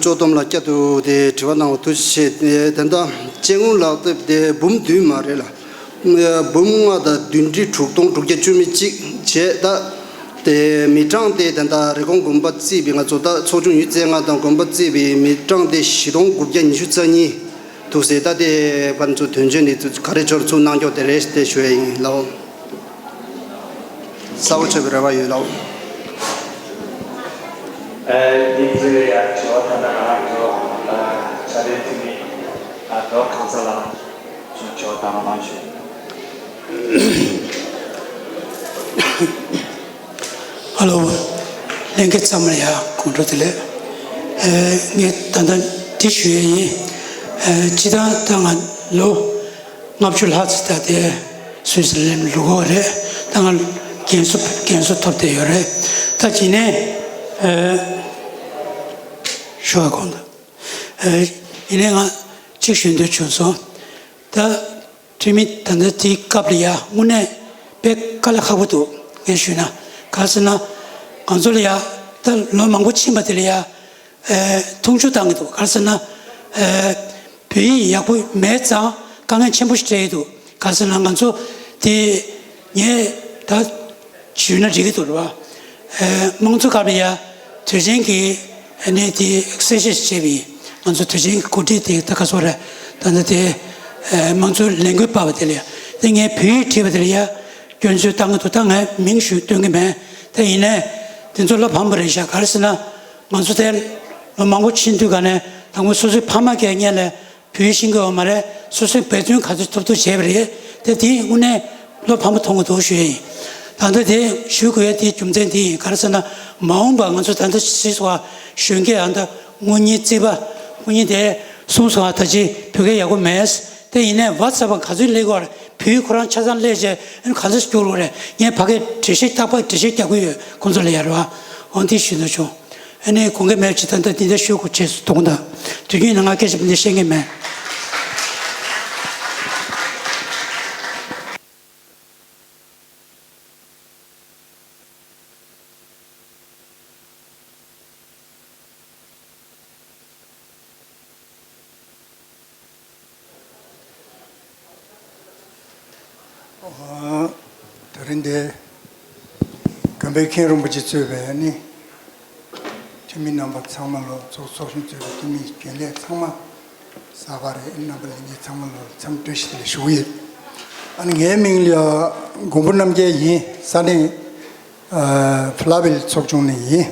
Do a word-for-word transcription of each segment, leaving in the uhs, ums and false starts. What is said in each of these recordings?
ཅོ་སྟོན་ལགས་བསྐྱར་དུ་དེ་དྲི་བ་གནང་བ་ཐུགས་རྗེ་ཆེ། དེ་ལྟར་སྐྱེ་དངོས་ལག་དེབ་དེ་འབུམ་བདུན་མ་རེད་ལ། འབུམ་ལྔ་དང་བདུན་ཁྲི་དྲུག་སྟོང་དྲུག་བརྒྱ་བཅུ་མེད་གཅིག་བྱས་ད། དེ་མི་གྲངས་དེ་ད་ལྟ་རི་ཀོན་དགོན་པ་བརྩིས་པའི་ང་ཚོ་ད་ཚོགས་ཆུང་ཉི་ཤུ་རྩ་ལྔ་དང་དགོན་པ་བརྩིས་པའི་མི་གྲངས་དེ་བཞི་སྟོང་དགུ་བརྒྱ་ཉི་ཤུ་རྩ་གཉིས་འདུག་ཟེར། ད་དེ་ཕར་ཚུར་དོན་གཅོད་འདི་ཚོ་ག་རེ་ཆོར་ཚུར་གནང་ཀྱོག་དེ་རེད་དེ་ཞུ་ཡ་ཡིན་ལགས། གསལ་པོ་ཆོད་པའི་རེ་བ་ཡོད་ལགས། ཨ་འདི་ཚོའི་ཡ་དྲི་བ་ད་ལྟ་ང་རང་ཚོ་ཨ་ཕྱག་ལས་འཐུས་མི་ཨ་རྡོ་ཁང་ས་ལགས་ཚོ་དྲི་བ་ད་ལྟ་གནང་ཞུ། ཧ་ལོ། ལྷན་རྒྱས་ཚང་མ་ལ་ཡ་དགོང་དྲོ་བདེ་ལེགས། ཨེ་ངས་ད་ལྟ་འདི་ཞུ་ཡས་ཡིན། ཨེ་སྤྱིར་བཏང་ད་ང་ལོ་ལྔ་བཅུ་ལྷག་ཙམ་ད་ལྟའི་སུད་སི་ལན་ལུག་གོ་རེད། ད་ང་རྒན་གསོ་རྒན་གསོ་ཐོབ་བསྡད་ཡོད་རེད། ད་ཇི་ནས་ཨེ་ཞུ་བ་དགོངས་དག། ཨེ་ཡིན་ནའི་ང་གཅིག་ཞུ་འདོད་བྱུང་སོང་། ད། འཐུས་མི་ད་ལྟ་དེའི་སྐབས་ལ་ཡ་དངོས་གནས་དཔེ་དཀའ་ལས་ཁག་པོ་འདུག་ངས་ཞུས་ན། ག་རེ་ཟེར་ན། ང་ཚོ་ལ་ཡ་ད་ལོ་མང་པོ་ཕྱིན་པ་དེ་ལ་ཡ་ཨེ་མཐོང་ཆུང་བཏང་གི་འདུག་ག་རེ་ཟེར་ན། ཨེ་བོད་ཡིག་ཡག་པོ་མེད་ཙང་དཀའ་ངལ་ཆེན་པོ་ཞིག་འཕྲད་ཀྱི་འདུག་ག་རེ་ཟེར་ན་ང་ཚོ་དེ་ངས་ད་ཞུས་ན་འགྲིག་གི་འདུག་རེད་བ། ཨེ་དམངས་གཙོ་སྐབས་ལ་ཡ་དུས་ཆེན་གྱི་ཨ་ནི་དེ་གསལ་བཤད་བྱས་པ་ཡིན། ང་ཚོ་དུས་ཆེན་གྱི་གོ་སྒྲིག་དེ་ད་ག་ཚོད་རེད། ད་ལྟ་དེ་ཨེ་དམངས་གཙོའི་ལས་འགུལ་སྤེལ་བ་དེ་ལ་ཡ་དེ་ངས་བོད་ཡིག་བྲིས་པ་དེ་ལ་ཡ་སྐྱོན་བརྗོད་བཏང་གི་འདུག་ད་ངས་མིང་ཞུ་འདོད་ཀྱི་མེད། དེ་ཡིན་ནའི་དེ་ཚོ་བློ་ཕམ་པ་རེད་ཤག་ག་རེ་ཟེར་ན། ང་ཚོ་དེ་ལོ་མང་པོ་ཕྱིན་དུས་ག་ནས་དང་པོ་སོ་སོའི་ཕ་མ་སྒེར་ངོས་ལ་བོད་ཡིག་ཤེས་ཀྱི་ཡོད་མ་རེད། སོ་སོའི་འབད་བརྩོན་ག་ཚོད་ཐུབ་ཐུབ་བྱས་པ་རེད། དེ་དེ་དངོས་གནས་བློ་ཕམ་པོ་མཐོང་གི་འདུག་ཞུ་ཡ་ཡིན། ད་ལྟ་དེ་ཞུ་དགོས་ཡ་དེའི་རྒྱུ་མཚན་དེ་ཡིན། ག་རེ་ཟེར་ན། མ་འོངས་པ་ང་ཚོ་ད་ལྟ་སྲིད་ཚོགས་གཞོན་སྐྱེས་ཨ་ད་དངུལ་གཉེར་རྩིས་པ་དངུལ་གཉེར་དེ་གསུངས་སོང་། ཨ་ད་ཅི་བོད་སྐད་ཡག་པོ་མེད། དེ་ཡིན་ནའི་ཝ་ཚབ་པ་ག་ཚོད་སླེབས་དགོས་རེད། བོད་ཡིག་ཁོ་རང་ཆ་ཚང་སླེབས་རྗེས་ཨ་ནི་ག་ཚོད་སྐྱོར་དགོས་རེད། ངས་ཕ་གིར་འགྲེལ་བཤད་རྟག་པར་འགྲེལ་བཤད་རྒྱག་གི་ཡོད། ཁོང་ཚོ་ལ་ཡ་རེད་བ། འོ་དེ་ཞུ་འདོད་བྱུང་། ཨ་ནི་དགོངས་འགལ་མེད་ཅིག་ད་ལྟ་འདི་འདྲ་ཞུ་དགོས་བྱས་སུ་གཏོང་དང་། དུས་རྒྱུན་ནང་ང་སྐད་ཆ་འདི་འདྲ་བཤད་མཁན་མེད། ཨ། དེ་རིང་འདི་དགོན་པའི་མཁན་རིན་པོ་ཆེ་གཙོས་པའི་ཨ་ནི་འཐུས་མི་རྣམ་པ་ཚང་མ་ལོ་ཚོགས་ཚོགས་གཞོན་གཙོས་པའི་འཐུས་མི་རྒྱུན་ལས་ཚང་མ་གསར་པ་རེད། རྣམ་པ་ལྷན་རྒྱས་ཚང་མ་ལོ་འཚམས་བཀྲ་ཤིས་བདེ་ལེགས་ཞུ་གི་ཡོད། ཨ་ནི་ངའི་མིང་ལ་མགོན་པོ་རྣམ་རྒྱལ་ཡིན། ས་གནས་ཨ་ཕ་ལ་ཝེལ་ཚོགས་ཆུང་ནས་ཡིན།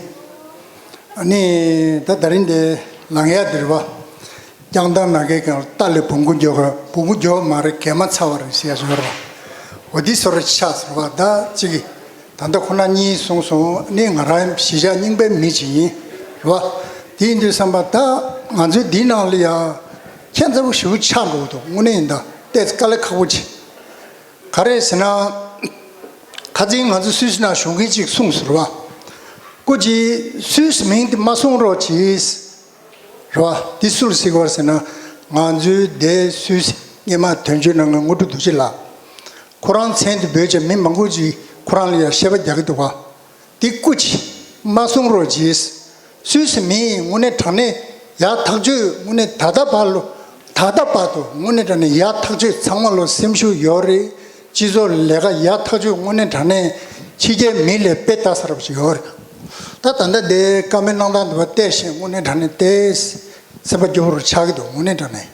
ཨ་ནི་ད་ད་རིང་འདི་ལངས་ཡ་འདི་རེད་བ། རྐྱང་ཐང་ནང་གའི་གང་རྟ་ལས་བོང་གུ་མགྱོགས་ག་བོང་གུ་མགྱོགས་མ་རེད། གད་མ་ཚ་བ་རེད་ཟེར་ཡ་ཞིག་ཡོད་རེད་བ། འོ་འདི་བཟོ་འདྲ་ཆགས་ཟེར་བ། ད་གཅིག་གིས་ད་ལྟ་ཁོ་ན་གཉིས་གསུངས་སོང་། ཨ་ནི་ང་རང་གཞིས་ཆགས་རྙིང་པའི་མི་ཅིག་ཡིན་རེད་བ། དེ་ཡིན་དུས་བསམ་པ་ད་ང་ཚོའི་འདི་ནང་ལ་ཡ་ཁྱད་མཚར་པོ་ཞེ་པོ་ཆགས་འགྲོ་གི་འདུག་དངོས་གནས་ཡིན་ད། ཏོག་ཙམ་དཀའ་ལས་ཁག་པོ་ཅིག་ག་རེ་ཟེར་ན། ཁ་སང་ང་ཚོ་སུད་སི་ནང་གཞོན་སྐྱེས་ཅིག་གསུངས་ཟེར་བ། སྐུ་མཁྱེན། སུད་སི་མིང་དེ་མ་གསུང་རོགས་གྱིས། རེད་བ། འདི་སུ་ལ་ཟེར་གྱི་ཡོད་རེད་ཟེར་ན། ང་ཚོའི་འདས་སུད་སི་སྔོན་མ་དོན་གཅོད་གནང་མཁན་དངོས་གྲུབ་རྡོ་རྗེ་ལགས། ཁོ་རང་མཚན་དེ་འབོད་བྱས་མི་མང་པོ་ཅིག་ཁོ་རང་ལ་ཡང་བཤད་པ་རྒྱག་གི་འདུག་བ། འདི་སྐུ་མཁྱེན་མ་གསུང་རོགས་གྱིས། སུད་སི་མི་དངོས་གནས་དྲང་གནས་ཡག་ཐག་ཆོད། དངོས་གནས་ད་ལྟ་བར་ལོ། ད་ལྟ་བར་དུ་དངོས་གནས་དྲང་གནས་ཡག་ཐག་ཆོད། ཚང་མ་ལོ་སེམས་ཤུགས་ཡོད་རེད། སྤྱི་ཚོགས་ལས་ཀ་ཡག་ཐག་ཆོད། དངོས་གནས་དྲང་གནས་ཕྱི་རྒྱལ་མི་ལས་དཔེ་ལྟ་ས་རབ་ཅིག་ཡོད་རེད། ད་ད་ལྟ་དེ་བཀའ་མོལ་གནང་སྟངས་འདི་བ་བལྟས་ཤིང་དངོས་གནས་དྲང་གནས་དེ་སེམས་པ་སྐྱོ་བོར་ཆགས་ཀྱི་འདུག་དངོས་གནས་དྲང་གནས།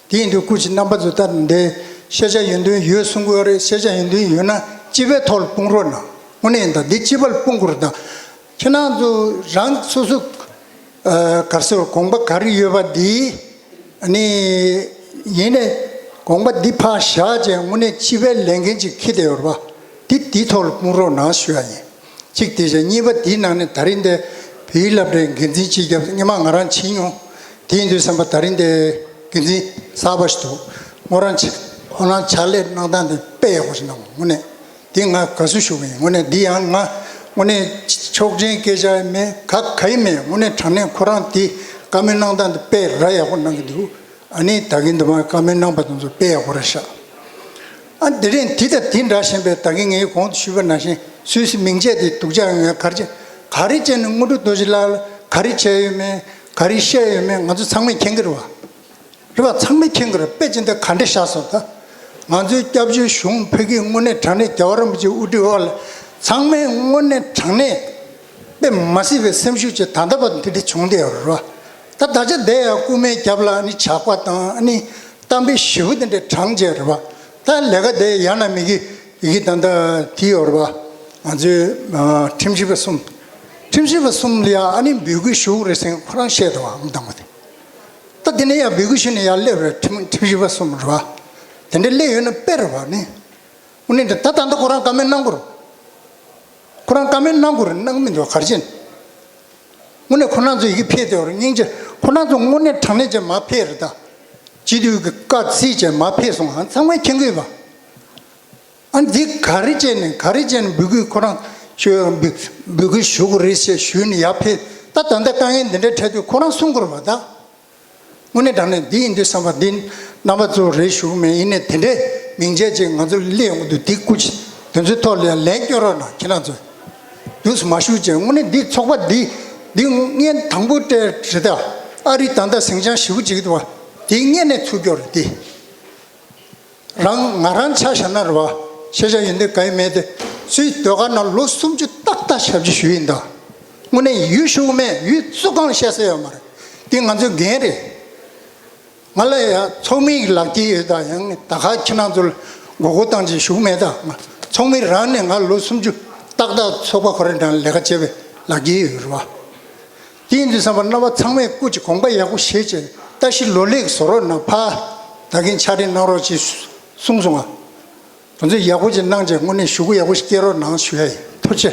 དེ་ཡིན་དུས་སྐུ་མཁྱེན་རྣམ་པ་ཚོ་ད་འདི་ཤེས་བྱ་ཡོན་ཏན་ཡོད་གསུང་གི་ཡོད་རེད། ཤེས་བྱ་ཡོན་ཏན་ཡོད་ན་སྤྱི་པའི་ཐོག་ལ་སྤུངས་རོགས་གནང་། དངོས་གནས་ཡིན་ད་འདི་སྤྱི་པ་ལ་སྤུངས་དགོས་རེད་ད། ཁྱེད་རང་ཚོ་རང་སོ་སོ་ཨ་ག་རེ་ཟེར་དགོངས་པ་ག་རེ་ཡོད་པ་འདི། ཨ་ནི་ཡིན་ནའི་དགོངས་པ་འདི་ཕར་བཞག་བྱས་དངོས་གནས་སྤྱི་པའི་ལས་འགན་ཅིག་འཁྱེར་བསྡད་ཡོད་རེད་པ། འདི་འདིའི་ཐོག་ལ་སྤུངས་རོགས་གནང་ཞུ་ཡ་ཡིན། གཅིག་དེ་བྱས། གཉིས་པ་དེའི་ནང་ནས་ད་རིང་འདི་བོད་ཡིག་སློབ་གྲྭའི་འགན་འཛིན་སྤྱི་ཁྱབ་སྔོན་མ་ང་རང་བྱིན་མྱོང་། དེ་ཡིན་དུས་བསམ་པ་ད་རིང་འདི་འགན་འཛིན་གསར་པ་ཞིག་འདུག་ཁོ་རང་ཕྱག་ལས་གནང་སྟངས་འདི་དཔེ་ཡག་པོ་ཞིག་གནང་བ་དངོས་གནས། འདི་ང་དགའ་བསུ་ཞུ་གི་ཡིན། དངོས་གནས་འདི་ཡང་ང་དངོས་གནས་ཆོག་མཆན་སྐད་ཆ་མེད། ག་ག་ཡིན་མེད། དངོས་གནས་དྲང་གནས་ཁོ་རང་འདི་བཀའ་མོལ་གནང་སྟངས་འདི་དཔེ་ར་ཡག་པོ་གནང་གི་འདུག་ཨ་ནི་ད་གིན་དུ་མ་བཀའ་མོལ་གནང་པ་དེ་ཚོ་དཔེ་ཡག་པོ་རེད་ཤག་ཨ་དེ་རིང་དེ་དང་དེ་འདྲ་བཞིན་པའི་ད་གིན་ངས་གོང་དུ་ཞུས་པ་ནང་བཞིན་སུད་སི་མིང་ཆད་དེ་སྡུག་ཅག་ཡོང་ཡ་ག་རེ་བྱས། ག་རེ་བྱས་ནས་དངོས་གྲུབ་རྡོ་རྗེ་ལགས་ལ་ག་རེ་བྱས་ཡོད་མེད། ག་རེ་བཤད་ཡོད་མེད་ང་ཚོ་ཚང་མས་མཁྱེན་གྱི་རེད་བ། རེད་བ། ཚང་མས་མཁྱེན་གྱི་རེད། དཔེ་ཅི་འདྲ་ག་འདྲ་བཞག་སོང་ད། ང་ཚོའི་སྐྱབས་བཅོལ་གཞུང་ཕ་གིའི་དངོས་གནས་དྲང་གནས་རྒྱལ་བ་རིན་པོ་ཆེ་དབུ་ཁྲིད་འོག་ལ་ཚང་མས་དངོས་གནས་དྲང་གནས་དཔེ་མ་སྲིད་པའི་སེམས་ཤུགས་ཀྱིས་ད་ལྟ་བར་འདི་འདྲ་བྱུང་བསྡད་ཡོད་རེད་བ། ད་ད་ཆ་བསྡད་ཡ་རྐུན་མའི་རྒྱབ་ལ་ཨ་ནི་ཇག་པ་དང་ཨ་ནི་གཏམ་དཔེ་ཞེ་པོ་དེ་འདྲ་དྲངས་བྱས་རེད་བ། ད་ལས་ཀ་དེ་ཡང་ན་མི་གི་ཡི་གེ་ད་ལྟ་དེ་ཡོད་རེད་བ། ང་ཚོའི་ཨ་ཁྲིམས་ཞིབ་པ་གསུམ། ཁྲིམས་ཞིབ་པ་གསུམ་ལ་ཡང་ཨ་ནི་འབོད་སྐུལ་ཞུ་དགོས་རེད་ཟེར་ཁོ་རང་བཤད་འདུག་བ། ཨང་དང་པོ་དེ། ད་དེ་ནས་ཡང་འབོད་སྐུལ་ཞུས་ནས་ཡར་སླེབས་རེད། ཁྲིམས་ཁྲིམས་ཞིབ་པ་གསུམ་རེད་བ། དེ་འདྲ་སླེབས་ཡོད་ན་དཔེ་རེད་བ་ནི། དངོས་གནས་འདྲ་ད་ད་ལྟ་ཁོ་རང་བཀའ་མོལ་གནང་དགོས་རེད། ཁོ་རང་བཀའ་མོལ་གནང་དགོས་རེད། གནང་མི་འདུག་ག་རེ་བྱས་ནས། དངོས་གནས་ཁོ་རང་ཚོ་ཡི་གེ་ཕེབས་བསྡད་ཡོད་རེད། སྙིང་རྗེ། ཁོ་རང་ཚོ་དངོས་གནས་དྲང་གནས་ཅན་མར་ཕེབས་རེད་ད། སྤྱི་འཐུས་ཀྱི་བཀའ་བརྩིས་བྱས་མར་ཕེབས་སོང་། ཨ་ཚང་མས་མཁྱེན་གྱི་ཡོད་པ། ཨ་འདི་ག་རེ་བྱས་ནས་ག་རེ་བྱས་ནས་འབོད་སྐུལ་ཁོ་རང་ཞུ་འབོད་འབོད་སྐུལ་ཞུ་དགོས་རེད་ཞེས་ཞུས་ནས་ཡར་ཕེབས། ད་ད་ལྟ་དཀའ་ངལ་འདི་འདྲ་འཕྲད་དུས་ཁོ་རང་གསུང་དགོས་རེད་པ་ད། དངོས་གནས་དྲང་གནས་འདི་ཡིན་དུས་བསམ་པ་འདི་རྣམ་པ་ཚོ་རེད་ཞུ་གི་མེད། ཡིན་ནའི་དེ་འདྲའི་མིང་ཆད་ཅིག་ང་ཚོ་སླེབས་ཡོང་གི་འདུག་འདི་སྐུ་མཁྱེན། དེ་ཚོའི་ཐོག་ལ་ཡང་ལན་སྐྱོན་རོགས་གནང་ཁྱེད་རང་ཚོས། དུས་སུ་མ་ཞུ་བྱས། དངོས་གནས་འདི་ཚོགས་པ་འདི་འདི་སྔོན་དང་པོ་སྤྲད་རེད་ད། ཨ་རི་ད་ལྟ་ཟིང་ཆ་ཞེ་པོ་ཅིག་འདུག་བ། དེ་སྔོན་ནས་ཚུགས་རྒྱུ་རེད་དེ། རང་ང་རང་ཆ་བཞག་ན་རེད་བ། ཤེས་བྱ་ཡོན་ཏན་གང་ཡང་མེད་དེ། སུའི་ཟློས་གར་ནང་ལོ་སུམ་ཅུ་ཏག་ཏག་ཞབས་ཕྱི་ཞུས་ཡིན་ད། དངོས་གནས་ཡུལ་ཞུ་གི་མེད། ཡུལ་གཙུག་གང་བཤད་ས་ཡོད་མ་རེད། འདི་ང་ཚོའི་འགན་རེད། ང་ལ་ཡང་ཚོགས་མིའི་ལག་འཁྱེར་ཡོད་ད། ཡང་ད་ག་ཁྱེད་རང་ཚོར་མགོ་སྐོར་བཏང་ཅིག་ཞུ་གི་མེད་ད། ཚོགས་མི་རང་ནས་ང་ལོ་སུམ་ཅུ་ཏག་ཏག་ཚོགས་པ་ཁོ་རའི་ནང་ལས་ཀ་བྱེད་པའི་ལག་འཁྱེར་ཡོད་རེད་བ། དེ་ཡིན་དུས་བསམ་པ་རྣམ་པ་ཚང་མས་སྐུ་མཁྱེན་དགོངས་པ་ཡག་པོ་བཞེས་བྱས་ལྟ་ཞིབ་ལོ་ལེགས་བཟོ་རོགས་གནང་། ཕར་ད་གིན་ཕྱག་བྲིས་གནང་རོགས་ཅེས་གསུངས་སོང་ང་། དེ་ཚོ་ཡག་པོ་ཅིག་གནང་བྱས་དངོས་གནས་ཞུ་སྒོ་ཡག་པོ་ཞིག་སྐྱེལ་རོགས་གནང་ཞུ་ཡ་ཡིན། ཐུགས་རྗེ་ཆེ།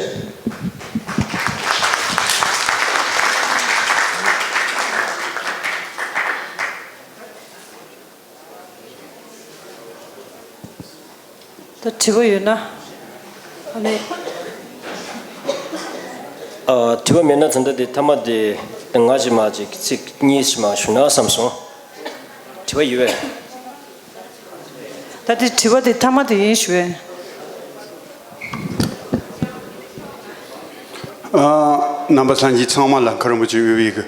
ད་དྲི་བ་ཡོད་ན། ཨ་ནི། ཨ། དྲི་བ་མེད་ན་ད་ལྟ་དེ་མཐའ་མ་དེ་ང་ཅིག་མ་ཅིག་ཚིག་གཉིས་ཅིག་མ་ཞུ་ན་བསམ་སོང་། དྲི་བ་ཡོད་པས། ད་དེ་དྲི་བ་དེ་མཐའ་མ་དེ་ཡིན་ཞུ་བས། ཨ། རྣམ་པ་ལྷན་རྒྱས་ཚང་མ་ལ་མཁན་རིན་པོ་ཆེ་དབུས་པའི་གི་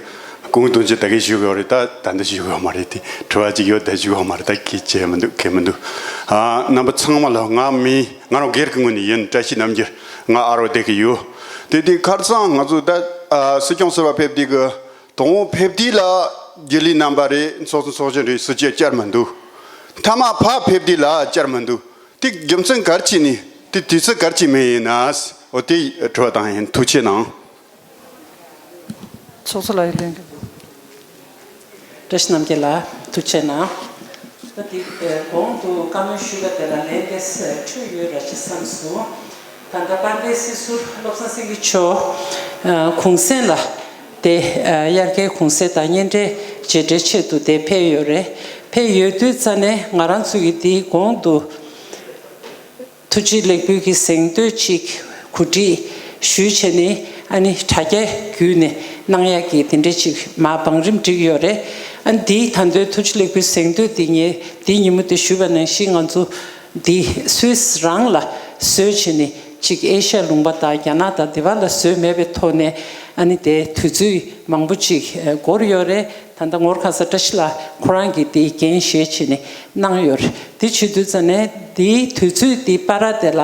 སྐུ་ངོ་དོན་གཅོད་ད་གིན་ཞུ་དགོས་རེད། ད་ད་འདི་ཞུ་དགོས་མ་རེད་དེ། དྲི་བ་ཅིག་ཡོད་ད་ཞུ་དགོས་མ་རེད། ད་གི་བྱས་མི་འདུག་གི་མི་འདུག་ཨ། རྣམ་པ་ཚང་མ་ལ་ང་མི་ང་རང་སྒེར་གྱི་ངོས་ནས་ཡིན། བཀྲ་ཤིས་རྣམ་རྒྱལ། ང་ཨ་རོ་བསྡད་ཀྱི་ཡོད། དེ་དུས་ཁར་སང་ང་ཚོ་ད་ཨ་སྲིད་སྐྱོང་ཟུར་པ་ཕེབས་དུས་གི་དང་པོ་ཕེབས་དུས་ལ་རྒྱུན་ལས་རྣམ་པ་རེད། ཚོགས་གཙོ་ཚོགས་གཞོན་རེད། སུ་གཅིག་བཅར་མི་འདུག་མཐའ་མ་ཕར་ཕེབས་དུས་ལ་བཅར་མི་འདུག་དེ་རྒྱུ་མཚན་ག་རེ་བྱས་ནས། དེ་དུས་ཚོད་ག་རེ་བྱས་མེད་ཡིན་ན། འོ་དེ་དྲི་བ་དང་ཡིན། ཐུགས་རྗེ་གནང་། ཚོགས་གཙོ་ལགས་ཡིན་ལན་གྱི། བཀྲ་ཤིས་རྣམ་རྒྱལ་ལགས་ཐུགས་རྗེ་གནང་། ད་དེ་གོང་དུ་བཀའ་མོལ་ཞུས་པ་དེ་ལ་ལན་དེ་འཕྲོད་ཡོད་ར་ཅེས་བསམས་སོང་། ད་ལྟ་དཔལ་ལྡན་སྲིད་ཟུར་བློ་བཟང་སེང་གེ་མཆོག་གུང་སེང་ལ་དེ་དབྱར་ཁའི་གུང་སེང་དང་གཉེན་འཕྲད་མཇལ་འཕྲད་ཆེད་དུ་དེ་ཕེབས་ཡོད་རེད། ཕེབས་ཡོད་དུས་ཙ་ནས་ང་རང་ཚོ་གི་དེའི་གོང་དུ་ཐུགས་རྗེ་ལེགས་འབུལ་གྱི་གཟེངས་བསྟོད་ཅིག་གོ་སྒྲིག་ཞུས་བྱས་ནས། ཨ་ནི་དྲ་རྒྱ་བརྒྱུད་ནས་གནང་ཡག་གི་དེ་འདྲ་ཅིག་མ་བང་རིམ་བསྒྲིགས་ཡོད་རེད། ཨ་ནི་དེའི་ད་དུང་ཐུགས་རྗེ་ལེགས་འབུལ་གཟེངས་བསྟོད་འདི་ངས་འདི་ཉིན་མོ་དེ་ཞུས་པ་ནང་བཞིན་ང་ཚོ་འདི་སུད་སི་རང་ལ་བཟོས་བྱས་ནས་ཅིག་ཨེ་ཤ་ཡ་ལུང་པ་དང་རྒྱ་ནག་དང་དེ་བ་ལ་བཟོས་མེད་པའི་ཐོག་ནས། ཨ་ནི་དེ་དུས་ཚོད་མང་པོ་ཅིག་འགོར་ཡོད་རེད། ད་ལྟ་ངོར་ཁ་ས་བཀྲ་ཤིས་ལགས་ཁོ་རང་གིས་དེ་འགན་བཞེས་བྱས་ནས་གནང་ཡོད་རེད། དེ་བྱེད་དུས་ཙ་ནས་དེའི་དུས་ཚོད་དེ་བར་དེ་ལ་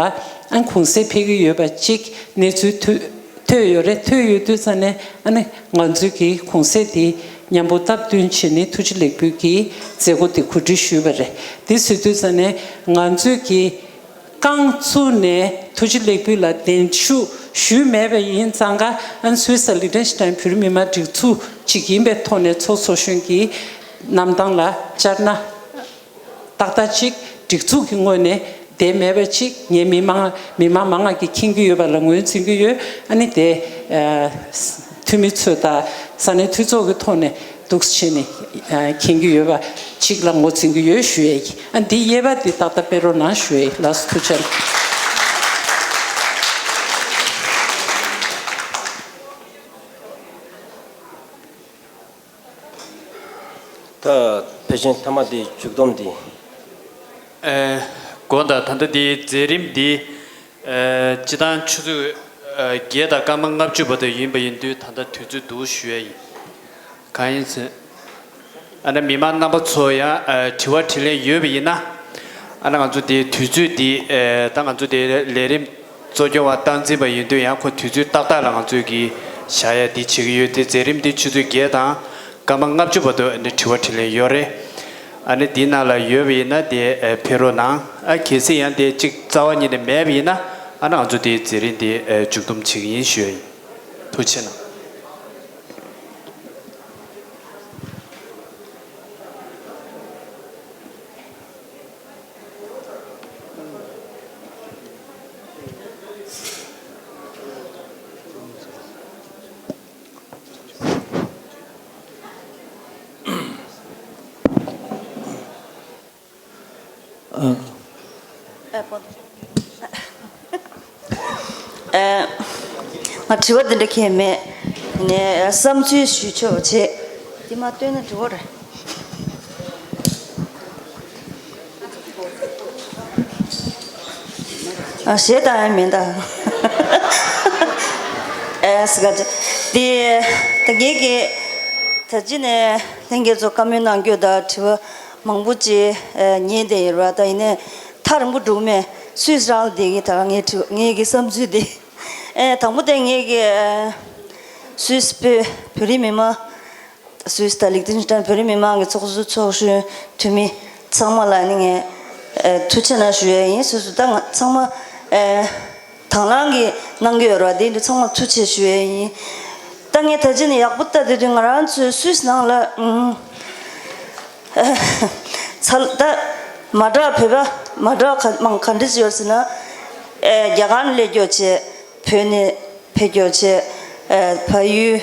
ཨ་གུང་སེང་ཕེབས་ཀྱི་ཡོད་པ་ཅིག་གནས་ཚུལ་ཐོས་ཐོས་ཡོད་རེད། ཐོས་ཡོད་དུས་ཙ་ནས་ཨ་ནི་ང་ཚོའི་གི་གུང་སེང་དེ་མཉམ་པོ་སྟབས་བསྟུན་བྱས་ནས་ཐུགས་རྗེ་ལེགས་འབུལ་གྱི་མཛད་སྒོ་དེ་གོ་སྒྲིག་ཞུས་པ་རེད། དེ་ཟེར་དུས་ཙ་ནས་ང་ཚོའི་གི་རྐང་བཙུགས་ནས་ཐུགས་རྗེ་ལེགས་འབུལ་ལ་གདན་ཞུ་ཞུས་མེད་པ་ཡིན་ཙང་ཀ། ཨན་སུད་སི་ལི་ཏེན་ཤི་ཏན་བོད་རིགས་མི་མང་སྒྲིག་འཛུགས་ཅིག་ཡིན་པའི་ཐོག་ནས་ཚོགས་གཙོ་གཞོན་གྱི་རྣམ་ཐར་ལ་བཅར་ན། ཏག་ཏག་ཅིག་སྒྲིག་འཛུགས་ཀྱི་ངོས་ནས་བསྡད་མེད་པ་ཅིག་ངས་མི་མང་མི་མང་མང་ང་གིས་མཁྱེན་གྱི་ཡོད་པ་ལ་ངོས་འཛིན་གྱི་ཡོད། ཨ་ནི་དེ་འཐུས་མི་ཚོས་དང་ས་གནས་འཐུས་ཚོགས་ཀྱི་ཐོག་ནས་འདུག་སེ་བྱས་ནས་མཁྱེན་གྱི་ཡོད་པ་ཅིག་ལ་ངོས་འཛིན་གྱི་ཡོད་ཞུ་ཡས་ཀྱི། ཨ་འདི་དབྱེ་བ་འདི་ཏག་ཏག་སྤེལ་རོགས་གནང་ཞུ་ཡས་ལགས་སོ། ཐུགས་རྗེ་ཆེ། ད་ཕལ་ཆེར་མཐའ་མ་དེ་མཇུག་སྡོམ་དེ། ཨེ། དགོངས་དག་ད་ལྟ་དེའི་མཛད་རིམ་འདི། ཨེ། སྤྱི་བཏང་ཆུ་ཚོད་ཨེ་བརྒྱད་དང་སྐར་མ་ལྔ་བཅུ་བར་དུ་ཡིན་པ་ཡིན་དུས་ད་ལྟ་དུས་ཚོད་འདུག་ཞུ་ཡ་ཡིན། གང་ཡིན་ཟེར། ཨ་ནི་མི་མང་རྣམ་པ་ཚོ་ཡང་ཨ་དྲི་བ་དྲིས་ལན་ཡོད་པ་ཡིན་ན། ཨ་ནི་ང་ཚོ་དེའི་དུས་ཚོད་འདི་ཨ་ད་ང་ཚོ་དེའི་ལས་རིམ་གཙོ་སྐྱོང་བ་སྟངས་འཛིན་པ་ཡིན་དུས་ཡང་ཁོ་དུས་ཚོད་ཏག་ཏག་ལ་ང་ཚོས་ཀྱི་བཞག་ཡ་འདི་བྱེད་ཀྱི་ཡོད་དེ། མཛད་རིམ་འདི་ཆུ་ཚོད་བརྒྱད་དང་སྐར་མ་ལྔ་བཅུ་བར་དུ་ཨ་ནི་དྲི་བ་དྲིས་ལན་ཡོད་རེད། ཨ་ནི་འདི་ནང་ལ་ཡོད་པ་ཡིན་ན་དེ་ཨ་ཕེབས་རོགས་གནང་། ཨ་གལ་སྲིད་ཡང་དེ་གཅིག་རྩ་བ་ཉིད་ནས་མེད་པ་ཡིན་ན་ཨ་ནི་ང་ཚོ་དེའི་མཛད་རིམ་འདི་ཨ་མཇུག་བསྡོམས་བྱེད་ཀྱི་ཡིན་ཞུ་ཡ་ཡིན། ཐུགས་རྗེ་གནང་། ཨ། ཨ། ང་དྲི་བ་འདི་འདྲ་གང་ཡང་མེད། ནས་བསམ་ཚུལ་ཞུ་ཆོག་བྱེད། འདི་མ་བཏོན་ན་འགྲིག་གི་རེད། ཨ། གཞས་བཏང་ཡ་མེད་ད། ཨ། སི་ཀ་ཅི། འདི་ད་ངེད་ཀྱིས་ད་ཅི་ནས་ལྷན་རྒྱས་ཚོ་བཀའ་མོལ་གནང་རྒྱུ་དང་དྲི་བ་མང་པོ་ཅིག་ཨ་ཉན་བསྡད་ཡོད་རེད་བ། ད་ཡིན་ནའི་ཐག་རིང་པོ་འགྲོ་གི་མེད། སུད་སི་རང་ལ་བསྡད་ཀྱི། ད་ངའི་དྲི་བ། ངེད་ཀྱི་བསམ་ཚུལ་འདི། ཨེ། དང་པོ་དེ་ངེད་ཀྱི་ཨེ། སུད་སི་བོད་བོད་རིགས་མི་མང་། སུད་སི་དང་ལིག་ཏེན་སི་ཊན་བོད་རིགས་མི་མང་གི་ཚོགས་གཙོ་ཚོགས་གཞོན་འཐུས་མི་ཚང་མ་ལ་ནི་ངས་ཨེ། ཐུགས་རྗེ་གནང་ཞུ་ཡས་ཡིན། སོ་སོ་ད་ང་ཚང་མ་ཨེ། དང་བླངས་ཀྱིས་གནང་གི་ཡོད་རེད་བ། དེ་འདྲ་ཚང་མ་ཐུགས་རྗེ་ཆེ་ཞུ་ཡས་ཡིན། ད་ངས་ད་ཅི་ནས་ཡག་པོ་ལྟ་དུས་དུས་ང་རང་ཚོའི་སུད་སི་ནང་ལ་ཨུམ། ཚ་ད་མ་དྲག་བོད་པ་མ་དྲག་ག་མང་ག་འདྲ་ཅིག་ཡོད་ཟེར་ན། ཨེ། རྒྱ་གར་ནས་སླེབས་རྒྱུ་བྱས། བོད་ནས་ཕེབས་རྒྱུ་བྱས། ཨེ། བལ་ཡུལ།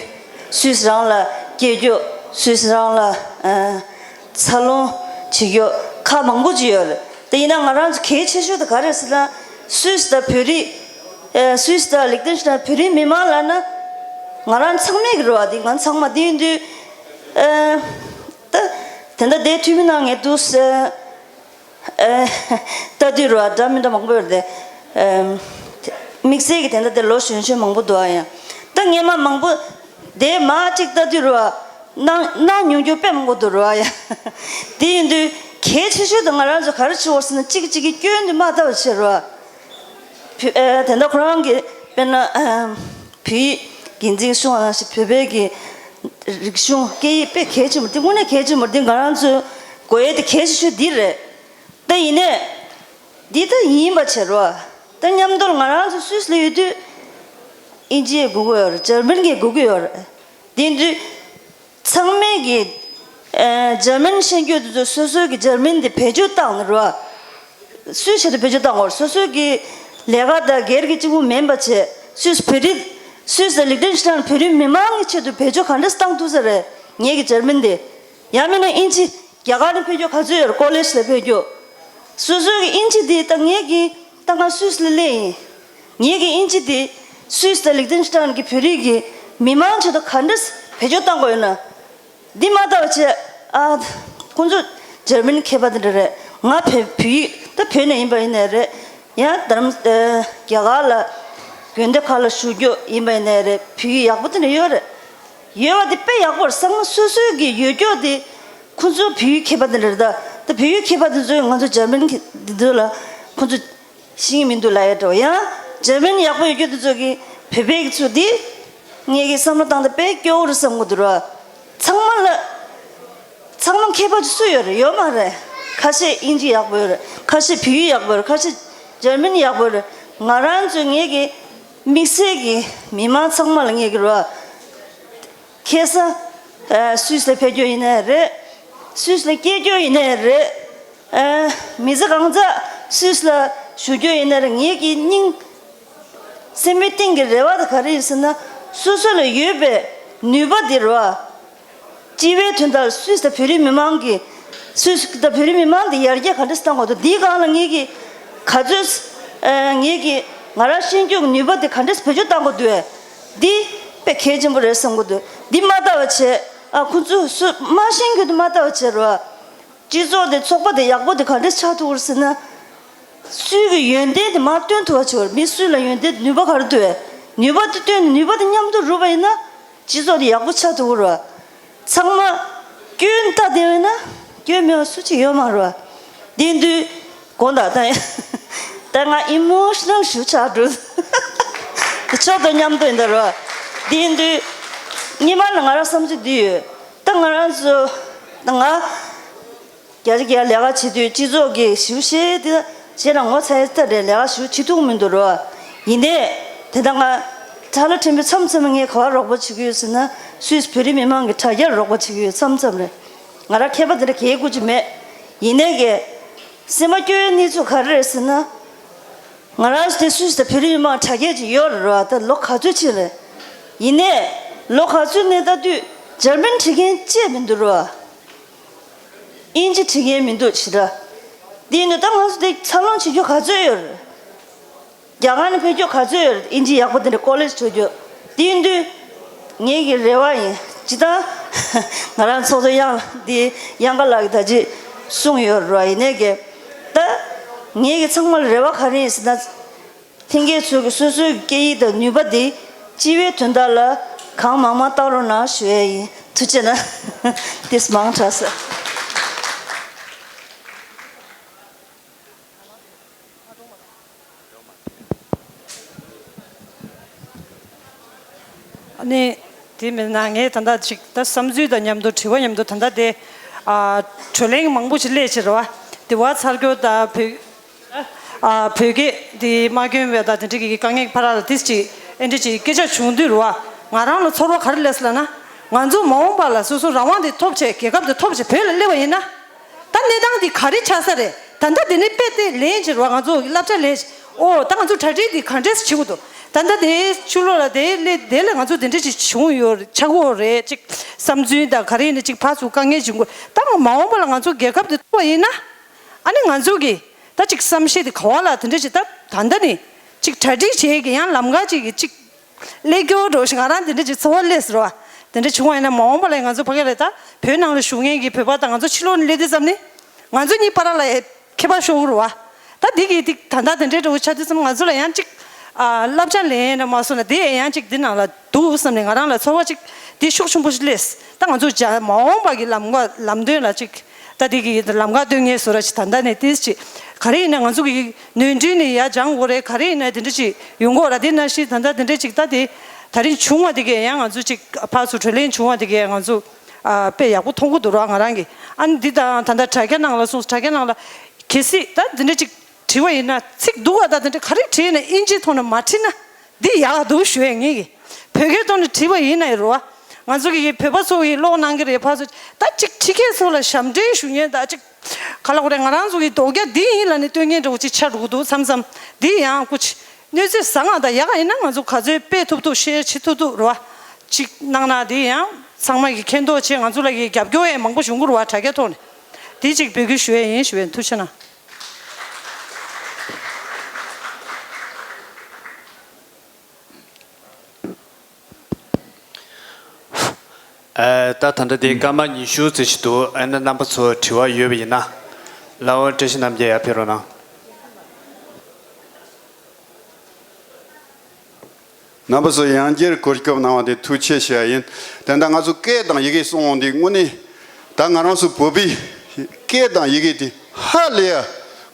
སུད་སི་རང་ལ་སྐྱེས་རྒྱུ། སུད་སི་རང་ལ་ཨེ། འཚར་ལོངས་བྱེད་རྒྱུ་ཁག་མང་པོ་ཅིག་ཡོད་རེད། དེ་ཡིན་ན་ང་རང་ཚོ་གལ་ཆེ་ཤོས་དེ་ག་རེ་ཟེར་ན། སུད་སི་དང་བོད་རིགས། ཨེ། སུད་སི་དང་ལིག་ཏེན་སི་ཊན་བོད་རིགས་མི་མང་ལབ་ན་ང་རང་ཚང་མས་ཀྱི་རེད་བ། དེ་ང་ཚང་མ་དེ་ཡིན་དུས། ཨེ། ད་དེ་འདྲ་དེ་འཐུས་མི་གནང་མཁན་འདུག་ཟེར། ཨེ། ལྟ་དུས་རེད་བ། འདྲ་མི་འདྲ་མང་པོ་ཡོད་རེད་དེ། ཨེ། དམིགས་བསལ་གྱི་དེ་འདྲ་དེ་ལོ་གཞོན་གཞོན་མང་པོ་འདུག་ཨ། ཡང་ད་སྔོན་མ་མང་པོ་དེ་མ་གཅིག་ལྟ་དུས་རེད་བ། གནང་གནང་མྱོང་རྒྱུ་དཔེ་མང་པོ་འདུག་རེད་བ། ཡ། དེ་ཡིན་དུས་གལ་ཆེ་ཤོས་དེ་ང་རང་ཚོ་ག་རེ་བྱེད་དགོས་ཟེར་ན། གཅིག་གིས་གཅིག་གི་སྐྱོན་དེ་མ་ལྟ་བ་བྱེད་རེད་བ། བོད། ཨེ། དེ་འདྲ་ཁོ་རང་གི་དཔེར་ན་ཨ་བོད་ཡིག་འགན་འཛིན་གསུང་བ་ནང་བཞིན་བོད་པའི་གི་རིག་གཞུང་སྐད་ཡིག་དཔེ་གལ་ཆེན་པོ་འདི། དངོས་གནས་གལ་ཆེན་པོ་འདི། ང་རང་ཚོའི་དགོས་ཡས་དེ་གལ་ཆེ་ཤོས་འདི་རེད། ད་ཡིན་ནའི་འདི་ད་ཡིན་པ་བྱེད་རོགས། ད་མཉམ་དུ་ང་རང་ཚོ་སུད་སི་ལ་ཡོད་དུས་ཨིན་ཇི་ཡིས་དགོས་ཀྱི་ཡོད་རེད། འཇར་མན་གྱིས་དགོས་ཀྱི་ཡོད་རེད། དེ་དུས། ཚང་མས་ཀྱི། ཨེ། འཇར་མན་ཤེས་རྒྱུ་དེ་ཚོ་སོ་སོའི་གི་འཇར་མན་དེ་བེད་སྤྱོད་བཏང་ནི་རོ། སུའི་ཆེད་དུ་བེད་སྤྱོད་བཏང་བར། སོ་སོའི་གི་ལས་ཀ་དང་སྒེར་གྱི་གཅིག་པུ་མིན་པ་བྱས། སུའི་བོད་རིགས། སུའི་ལིག་ཏེན་སི་ཊན་བོད་རིགས་མི་མང་གི་ཆེད་དུ་བེད་སྤྱོད་ག་འདྲས་བཏང་ཐུབ་ས་རེད། ངེད་ཀྱི་འཇར་མན་དེ། ཡང་མིན་ན་ཨིན་ཇི། རྒྱ་གར་ནས་ཕེབས་རྒྱུ་ག་ཚོད་ཡོད་རེད། ཀོ་ལེཇ་ལ་ཕེབས་རྒྱུ། སོ་སོའི་གི་ཨིན་ཇི་དེ་ད་ངེད་ཀྱི་ད་ང་སུད་སི་ལ་སླེབས་ཡིན། ངེད་ཀྱི་ཨིན་ཇི་དེ་སུད་སི་དང་ལིག་ཏེན་སི་ཊན་གྱི་བོད་རིགས་ཀྱི་མི་མང་ཆེད་དུ་ག་འདྲས་བེད་སྤྱོད་བཏང་དགོས་ཡོད་ན། འདི་མ་ལྟ་བ་བྱས། ཨ། ཁོང་ཚོ་འཇར་མན་མཁས་པ་དེ་འདྲ་རེད། ང་བོད་བོད་ཡིག་ད་བོད་ནས་ཡིན་པ་ཡིན་ནའི་རེད། ཡང་རྡ་རམ། ཨ། རྒྱ་གར་ལ་དགོན་སྡེ་ཁག་ལ་ཞུགས་རྒྱུ་ཡིན་པ་ཡིན་ནའི་རེད། བོད་ཡིག་ཡག་པོ་དེ་འདྲ་ཡོད་རེད། ཡོད་པ་དེ་དཔེ་ཡག་པོ་རེད། ཚང་མ་སོ་སོའི་གི་ཡོད་རྒྱུ་དེ། ཁོང་ཚོ་བོད་ཡིག་མཁས་པ་དེ་འདྲ་རེད་ད། ད་བོད་ཡིག་མཁས་པ་དེ་ཚོས་ང་ཚོ་འཇར་མན་གྱི་འདི་ཚོ་ལ་ཁོང་ཚོ་ཤེས་ཀྱི་མི་འདུག་ལབ་ཡ་འདྲ་བོ། ཡང་འཇར་མན་ཡག་པོ་ཡོད་རྒྱུ་དེ་ཚོ་གི་བོད་པའི་གི་ཚོ་དེ་ངེད་ཀྱི་བསམ་བློ་བཏང་སྟེ་དཔེ་སྐྱོ་བོ་རེད་བསམ་གི་འདུག་ར། ཚང་མ་ལ། ཚང་མ་མཁས་པ་ཅིག་སུ་ཡོད་རེད། ཡོད་མ་རེད། ཁ་ཤས་དབྱིན་ཇི་ཡག་པོ་ཡོད་རེད། ཁ་ཤས་བོད་ཡིག་ཡག་པོ་ཡོད་རེད། ཁ་ཤས་འཇར་མན་ཡག་པོ་ཡོད་རེད། ང་རང་ཚོ་ངེད་ཀྱི་དམིགས་བསལ་གྱི་མི་མང་ཚང་མ་ལ་ངེད་ཀྱི་ར། ཁ་སང་། ཨ། སུད་སི་ལ་ཕེབས་རྒྱུ་ཡིན་ནའི་རེད། སུད་སི་ལ་སྐྱེས་རྒྱུ་ཡིན་ནའི་རེད། ཨ། མི་ཚེ་གང་ཚ་སུད་སི་ལ་བཞུགས་རྒྱུ་ཡིན་ནའི་རེད། ངེད་ཀྱི་སྙིང་སེམས་པའི་གཏིང་གི་རེ་བ་དེ་ག་རེ་ཡིན་ཟེར་ན། སོ་སོ་ལ་ཡོད་པའི་ནུས་པ་དེ་རེད་བ། སྤྱི་པའི་དོན་དག་སུད་སི་དང་བོད་རིགས་མི་མང་གི། སུད་སི་དང་བོད་རིགས་མི་མང་དེ་ཡར་རྒྱས་ག་འདྲས་བཏང་དགོས་འདུག་འདིའི་སྒང་ལ་ངེད་ཀྱིས་ག་ཚོད། ཨ། ངེད་ཀྱིས་ང་རང་ཤེས་རྒྱུ་གི་ནུས་པ་དེ་ག་འདྲས་བེད་སྤྱོད་བཏང་དགོས་འདུག་བས། འདི་དཔེ་གལ་ཆེན་པོ་རེད་བསམ་གི་འདུག་འདི་མ་ལྟ་བ་བྱས། ཨ། ཁོ་ཚོས་སུ་མ་ཤེས་རྒྱུ་དེ་མ་ལྟ་བ་བྱས་རོགས། སྤྱི་ཚོགས་དེ། ཚོགས་པ་དེ་ཡག་པོ་དེ་ག་འདྲས་ཆགས་ཐུབ་ཀྱི་རེད་ཟེར་ན། སུའི་གི་ཡོན་ཏན་དེ་མར་སྟོན་ཐུབ་པ་བྱེད་དགོས་རེད། མི་སུ་ལ་ཡོན་ཏན་ནུས་པ་ག་རེ་འདུག་བས། ནུས་པ་དེ་བཏོན་ནས་ནུས་པ་དེ་མཉམ་དུ་རུབ་པ་ཡིན་ན། སྤྱི་ཚོགས་དེ་ཡག་པོ་ཆགས་ཐུབ་ཀྱི་རེད། ཚང་མ་སྐྱོན་ལྟ་བསྡད་པས་ན་སྐྱོན་མེད་པ་སུ་གཅིག་ཡོད་མ་རེད་བ། དེ་དུས་དགོངས་དག་ད་ད་ང་ཨི་མོ་ཤི་ནལ་ཞིག་ཆགས་འགྲོ། ཆོག་ཏུ་མཉམ་དུ་ཡིན་ད་རེད་བ། དེ་དུས་སྔོན་མ་ལ་ང་རང་བསམ་ཚུལ་འདི་ཡོད། ད་ང་རང་ཚོ་ད་ང་རྒྱ་ཆེ་རྒྱ་ལས་ཀ་བྱེད་དུས་སྤྱི་ཚོགས་ཀྱི་ཞུ་ཤེས་དེ་བྱས་ན་ངོ་ཚ་ཡི་ལྟ་རེད། ལས་ཀ་ཞུ་བྱེད་ཐུབ་མི་འདུག་རོ། ཡིན་ནའི་དེ་ད་ང་ཁྲ་ལ་ཕྲན་བུ་མཚམས་མཚམས་ངས་ག་བ་རོགས་པ་བྱེད་ཀྱི་ཡོད་ཟེར་ན་སུད་སི་བོད་རིགས་མི་མང་གི་དྲ་རྒྱར་རོགས་པ་བྱེད་ཀྱི་ཡོད། མཚམས་མཚམས་རེད། ང་རང་མཁས་པ་དེ་འདྲ་གས་དགོས་ཀྱི་མེད། ཡིན་ནའི་གི་སེམས་པ་སྐྱོ་བའི་གནས་ཚུལ་ག་རེ་རེད་ཟེར་ན། ང་རང་དེ་སུད་སི་དང་བོད་རིགས་མི་མང་དྲ་རྒྱ་ཅིག་ཡོད་རེད་རོ། ད་ལོ་ག་ཚོད་ཕྱིན་རེད། ཡིན་ནའི་ལོ་ག་ཚོད་ནས་ལྟ་དུས་འཇར་མན་བྲིས་མཁན་ཅིག་མི་འདུག་རོ། ཨིན་ཇི་བྲིས་མཁན་མི་འདུག་ཕྱི་དྲ། དེ་ཡིན་དུས་ད་ང་ཚོ་དེ་འཚར་ལོངས་བྱེད་རྒྱུ་ག་ཚོད་ཡོད་རེད། རྒྱ་གར་ནས་ཕེབས་རྒྱུ་ག་ཚོད་ཡོད་རེད། ཨིན་ཇི་ཡག་པོ་དེ་འདྲ་ཀོ་ལེཇ་འགྲོ་རྒྱུ། དེ་ཡིན་དུས་ངེད་ཀྱི་རེ་བ་ཡིན། ཇི་ལྟར་ང་རང་ཚོགས་གཙོ་དབྱངས་འདི་དབྱངས་དགའ་ལགས་ཀྱིས་ད་ཅི་གསུངས་ཡོད་རེད་བ། ཡིན་ནའི་གི་ད་ངེད་ཀྱི་ཚང་མ་ལ་རེ་བ་ག་རེ་ཡིན་ཟེར་ན། ལྷན་རྒྱས་ཚོས་ཀྱི་སོ་སོའི་སྐད་ཡིག་དང་ནུས་པ་དེ་སྤྱི་བའི་དོན་དག་ལ་གང་མང་མང་བཏང་རོགས་གནང་ཞུ་ཡས་ཡིན། ཐུགས་རྗེ་གནང་། ཏིས་མང་དྲགས་སོ། ཨ་ནི། དེ་མིན་ན་ངས་ད་ལྟ་ཅིག་ད་བསམ་ཚུལ་དང་མཉམ་དུ་དྲི་བ་མཉམ་དུ་ད་ལྟ་དེ་ཨ་གྲོས་གླེང་མང་པོ་ཞིག་སླེབས་ཕྱིར་རོ། དེ་བ་ཚར་གྱོ་ད་བོད་ཨ་བོད་སྐད་དེ་མ་སྐྱོན་བས་ད་དེ་འདྲ་གི་དཀའ་ངལ་ཕ་ར་ལ་དེ་ཅིག་ཨེ་འདྲ་ཅིག་སྐད་ཆ་བྱུང་དུས་རོ། ང་རང་ལ་ཚོར་བ་ག་རེ་སླེབས་ལབ་ན། ང་ཚོ་མ་འོངས་པ་ལ་སོ་སོ་རང་དབང་དེ་ཐོབ་བྱས་རྒྱལ་ཁབ་དེ་ཐོབ་བྱས་བོད་ལ་སླེབས་པ་ཡིན་ན། ད་གནས་སྟངས་འདི་ག་རེ་ཆགས་ས་རེད། ད་ལྟ་འདི་ནས་དཔེ་དེ་ལེན་བྱེད་རོགས། ང་ཚོ་བསླབ་བྱ་ལེན་བྱེད། ཨོ་ད་ང་ཚོ་གྲ་སྒྲིག་འདི་ག་འདྲས་བྱེད་དགོས་འདུག་ད་ལྟ་དེའི་ཕྱི་ལོགས་ལ་དེ་སླེབས་དེ་ལ་ང་ཚོ་འདི་འདྲས་ཅིག་བྱུང་ཡོད་ཆགས་ཀྱི་ཡོད་རེད། ཅིག་བསམ་ཚུལ་དང་ག་རེ་ཡིན་ན་ཅིག་ཕར་ཚུར་དཀའ་ངལ་བྱུང་དགོས། ད་མ་འོངས་པ་ལ་ང་ཚོ་རྒྱལ་ཁབ་འདི་ཐོབ་པ་ཡིན་ན། ཨ་ནི་ང་ཚོ་གི་ད་ཅིག་བསམ་ཤེས་དེ་ག་བ་ལ་དེ་འདྲས་ཅིག་ད་ད་ལྟ་ནས་ཅིག་གྲ་སྒྲིག་བྱེད་ཀྱི་ཡང་ལམ་ཁ་ཅིག་གི་ཅིག་ཀླད་ཀོར་འགྲོ་ཞིག་ང་རང་དེ་འདྲ་ཅིག་ཚོར་བ་སླེབས་ཟེར་བ། དེ་འདྲ་བྱུང་བ་ཡིན་ན་མ་འོངས་པ་ལ་ང་ཚོ་ཕ་གི་ལ་ད་བོད་ནང་ལ་བཞུགས་མཁན་གྱི་བོད་པ་དང་ང་ཚོ་ཕྱི་ལོགས་ནས་སླེབས་དུས་ཙམ་ནས་ང་ཚོ་གཉིས་བར་ལ་ཡ་ཁྱད་པར་ཤོར་གི་རེད་བ། ད་འདི་གི་ཏིག་ད་ལྟ་དེ་འདྲའི་འགྲོ་ཆགས་དུས་ཙམ་ང་ཚོ་ལ་ཡང་ཅིག་ཨ་བསླབ་བྱ་ལེན་ན་མ་སོང་ན་དེ་ཡང་ཅིག་འདི་ནང་ལ་འདུག་བསམ་ནས་ང་རང་ལ་ཚོར་བ་ཅིག་འདི་ཤུགས་ཆེན་པོ་ཞིག་སླེབས། ད་ང་ཚོ་ཇ་མ་འོངས་པ་གི་ལམ་ཁ་ལམ་སྟོན་ལ་ཅིག་ད་དེ་གི་ལམ་ཁ་སྟོན་མཁན་བཟོ་འདྲ་ཅིག་ད་ལྟ་ནས་ཏིས་ཅིག་ག་རེ་ཡིན་ན་ང་ཚོ་གི་ནོར་འཁྲུལ་ནས་ཡར་སྦྱང་དགོས་རེད། ག་རེ་ཡིན་ན་དེ་འདྲ་ཅིག་ཡོང་གི་ཡོད་ར། དེ་ནང་བཞིན་ད་ལྟ་དེ་འདྲ་ཅིག་ད་དེ་ད་རིང་བྱུང་བ་དེ་གས་ཡང་ང་ཚོ་ཅིག་ཕར་ཚུར་གྲོས་གླེང་བྱུང་བ་དེ་གས་ང་ཚོ་ཨ་དཔེ་ཡག་པོ་མཐོང་གི་འདུག་ར། ང་རང་གི་ཨ་ནི་འདི་དང་ད་ལྟ་དྲ་རྒྱ་ནང་ལ་སོང་དྲ་རྒྱ་ནང་ལ་གལ་སྲིད་ད་དེ་འདྲ་ཅིག་བྲིས་པ་ཡིན་ན་ཚིག་སྡུག་པ་ད་དེ་འདྲ་ག་རེ་བྲིས་ན་ཨིན་ཇིའི་ཐོག་ནས་མ་བྲིས་ན་འདི་ཡག་འདུག་ཞུ་ཡས་ངེད་ཀྱི་བོད་སྐད་ཐོག་ནས་བྲིས་པ་ཡིན་ན་ཡིན་རུང་བ། ང་ཚོ་གི་བོད་པ་ཚོ་གི་ཀློག་གནང་གི་རེད། ཕར་ཚུར་ད་ཅིག་ཁྲི་ཁེ་ཚོ་ལ་ཞབས་འདྲེན་ཞུ་མཁན་ད་ཅིག་ག་ལ་གོ་རེད། ང་རང་ཚོ་གི་རྡོ་རྒྱ་འདི་ཡིན་ལ་ནི་སྟོན་མཁན་འདྲ་བོ་ཅིག་ཆགས་འགྲོ་གི་འདུག་བསམ་བསམ། འདི་ཡང་སྐུ་ཅི་གནོད་འཚེ་ཟ་ང་ད་ཡག་ཡིན་ན་ང་ཚོ་ག་ཚོད་སྤེལ་ཐུབ་ཐུབ་ཤེར་བྱེད་ཐུབ་ཐུབ་རེད་བ། ཅིག་གནང་ན་འདི་ཡང་ཚང་མ་གི་མཁྱེན་རྟོགས་བྱེད། ང་ཚོ་ལ་གི་རྒྱབ་སྐྱོར་ཡང་མང་པོ་བྱུང་གི་རེད་བ། དྲ་རྒྱ་ཐོག་ནས་འདི་ཅིག་འབོད་སྐུལ་ཞུ་ཡས་ཡིན་ཞུ་ཡས། ཐུགས་རྗེ་གནང་། ཨ། ད་ད་ལྟ་དེ་སྐར་མ་ཉི་ཤུ་ཙམ་ཞིག་འདུག་ཨ་ནི་རྣམ་པ་ཚོ་དྲི་བ་ཡོད་པ་ཡིན་ན། ལགས་འོང་བཀྲ་ཤིས་རྣམ་རྒྱལ་ཡར་ཕེབས་རོགས་གནང་། རྣམ་པ་ཚོ་ཡང་བསྐྱར་གོ་སྐབས་གནང་བ་དེ་ཐུགས་རྗེ་ཆེ་ཞུ་ཡ་ཡིན། དེ་འདྲ་ང་ཚོ་སྐད་དང་ཡི་གེ་གསུང་འོང་དེ་དངོས་གནས་ད་ང་རང་ཚོ་བོད་པའི་སྐད་དང་ཡི་གེ་དེ་ཧ་ལས་ཡ་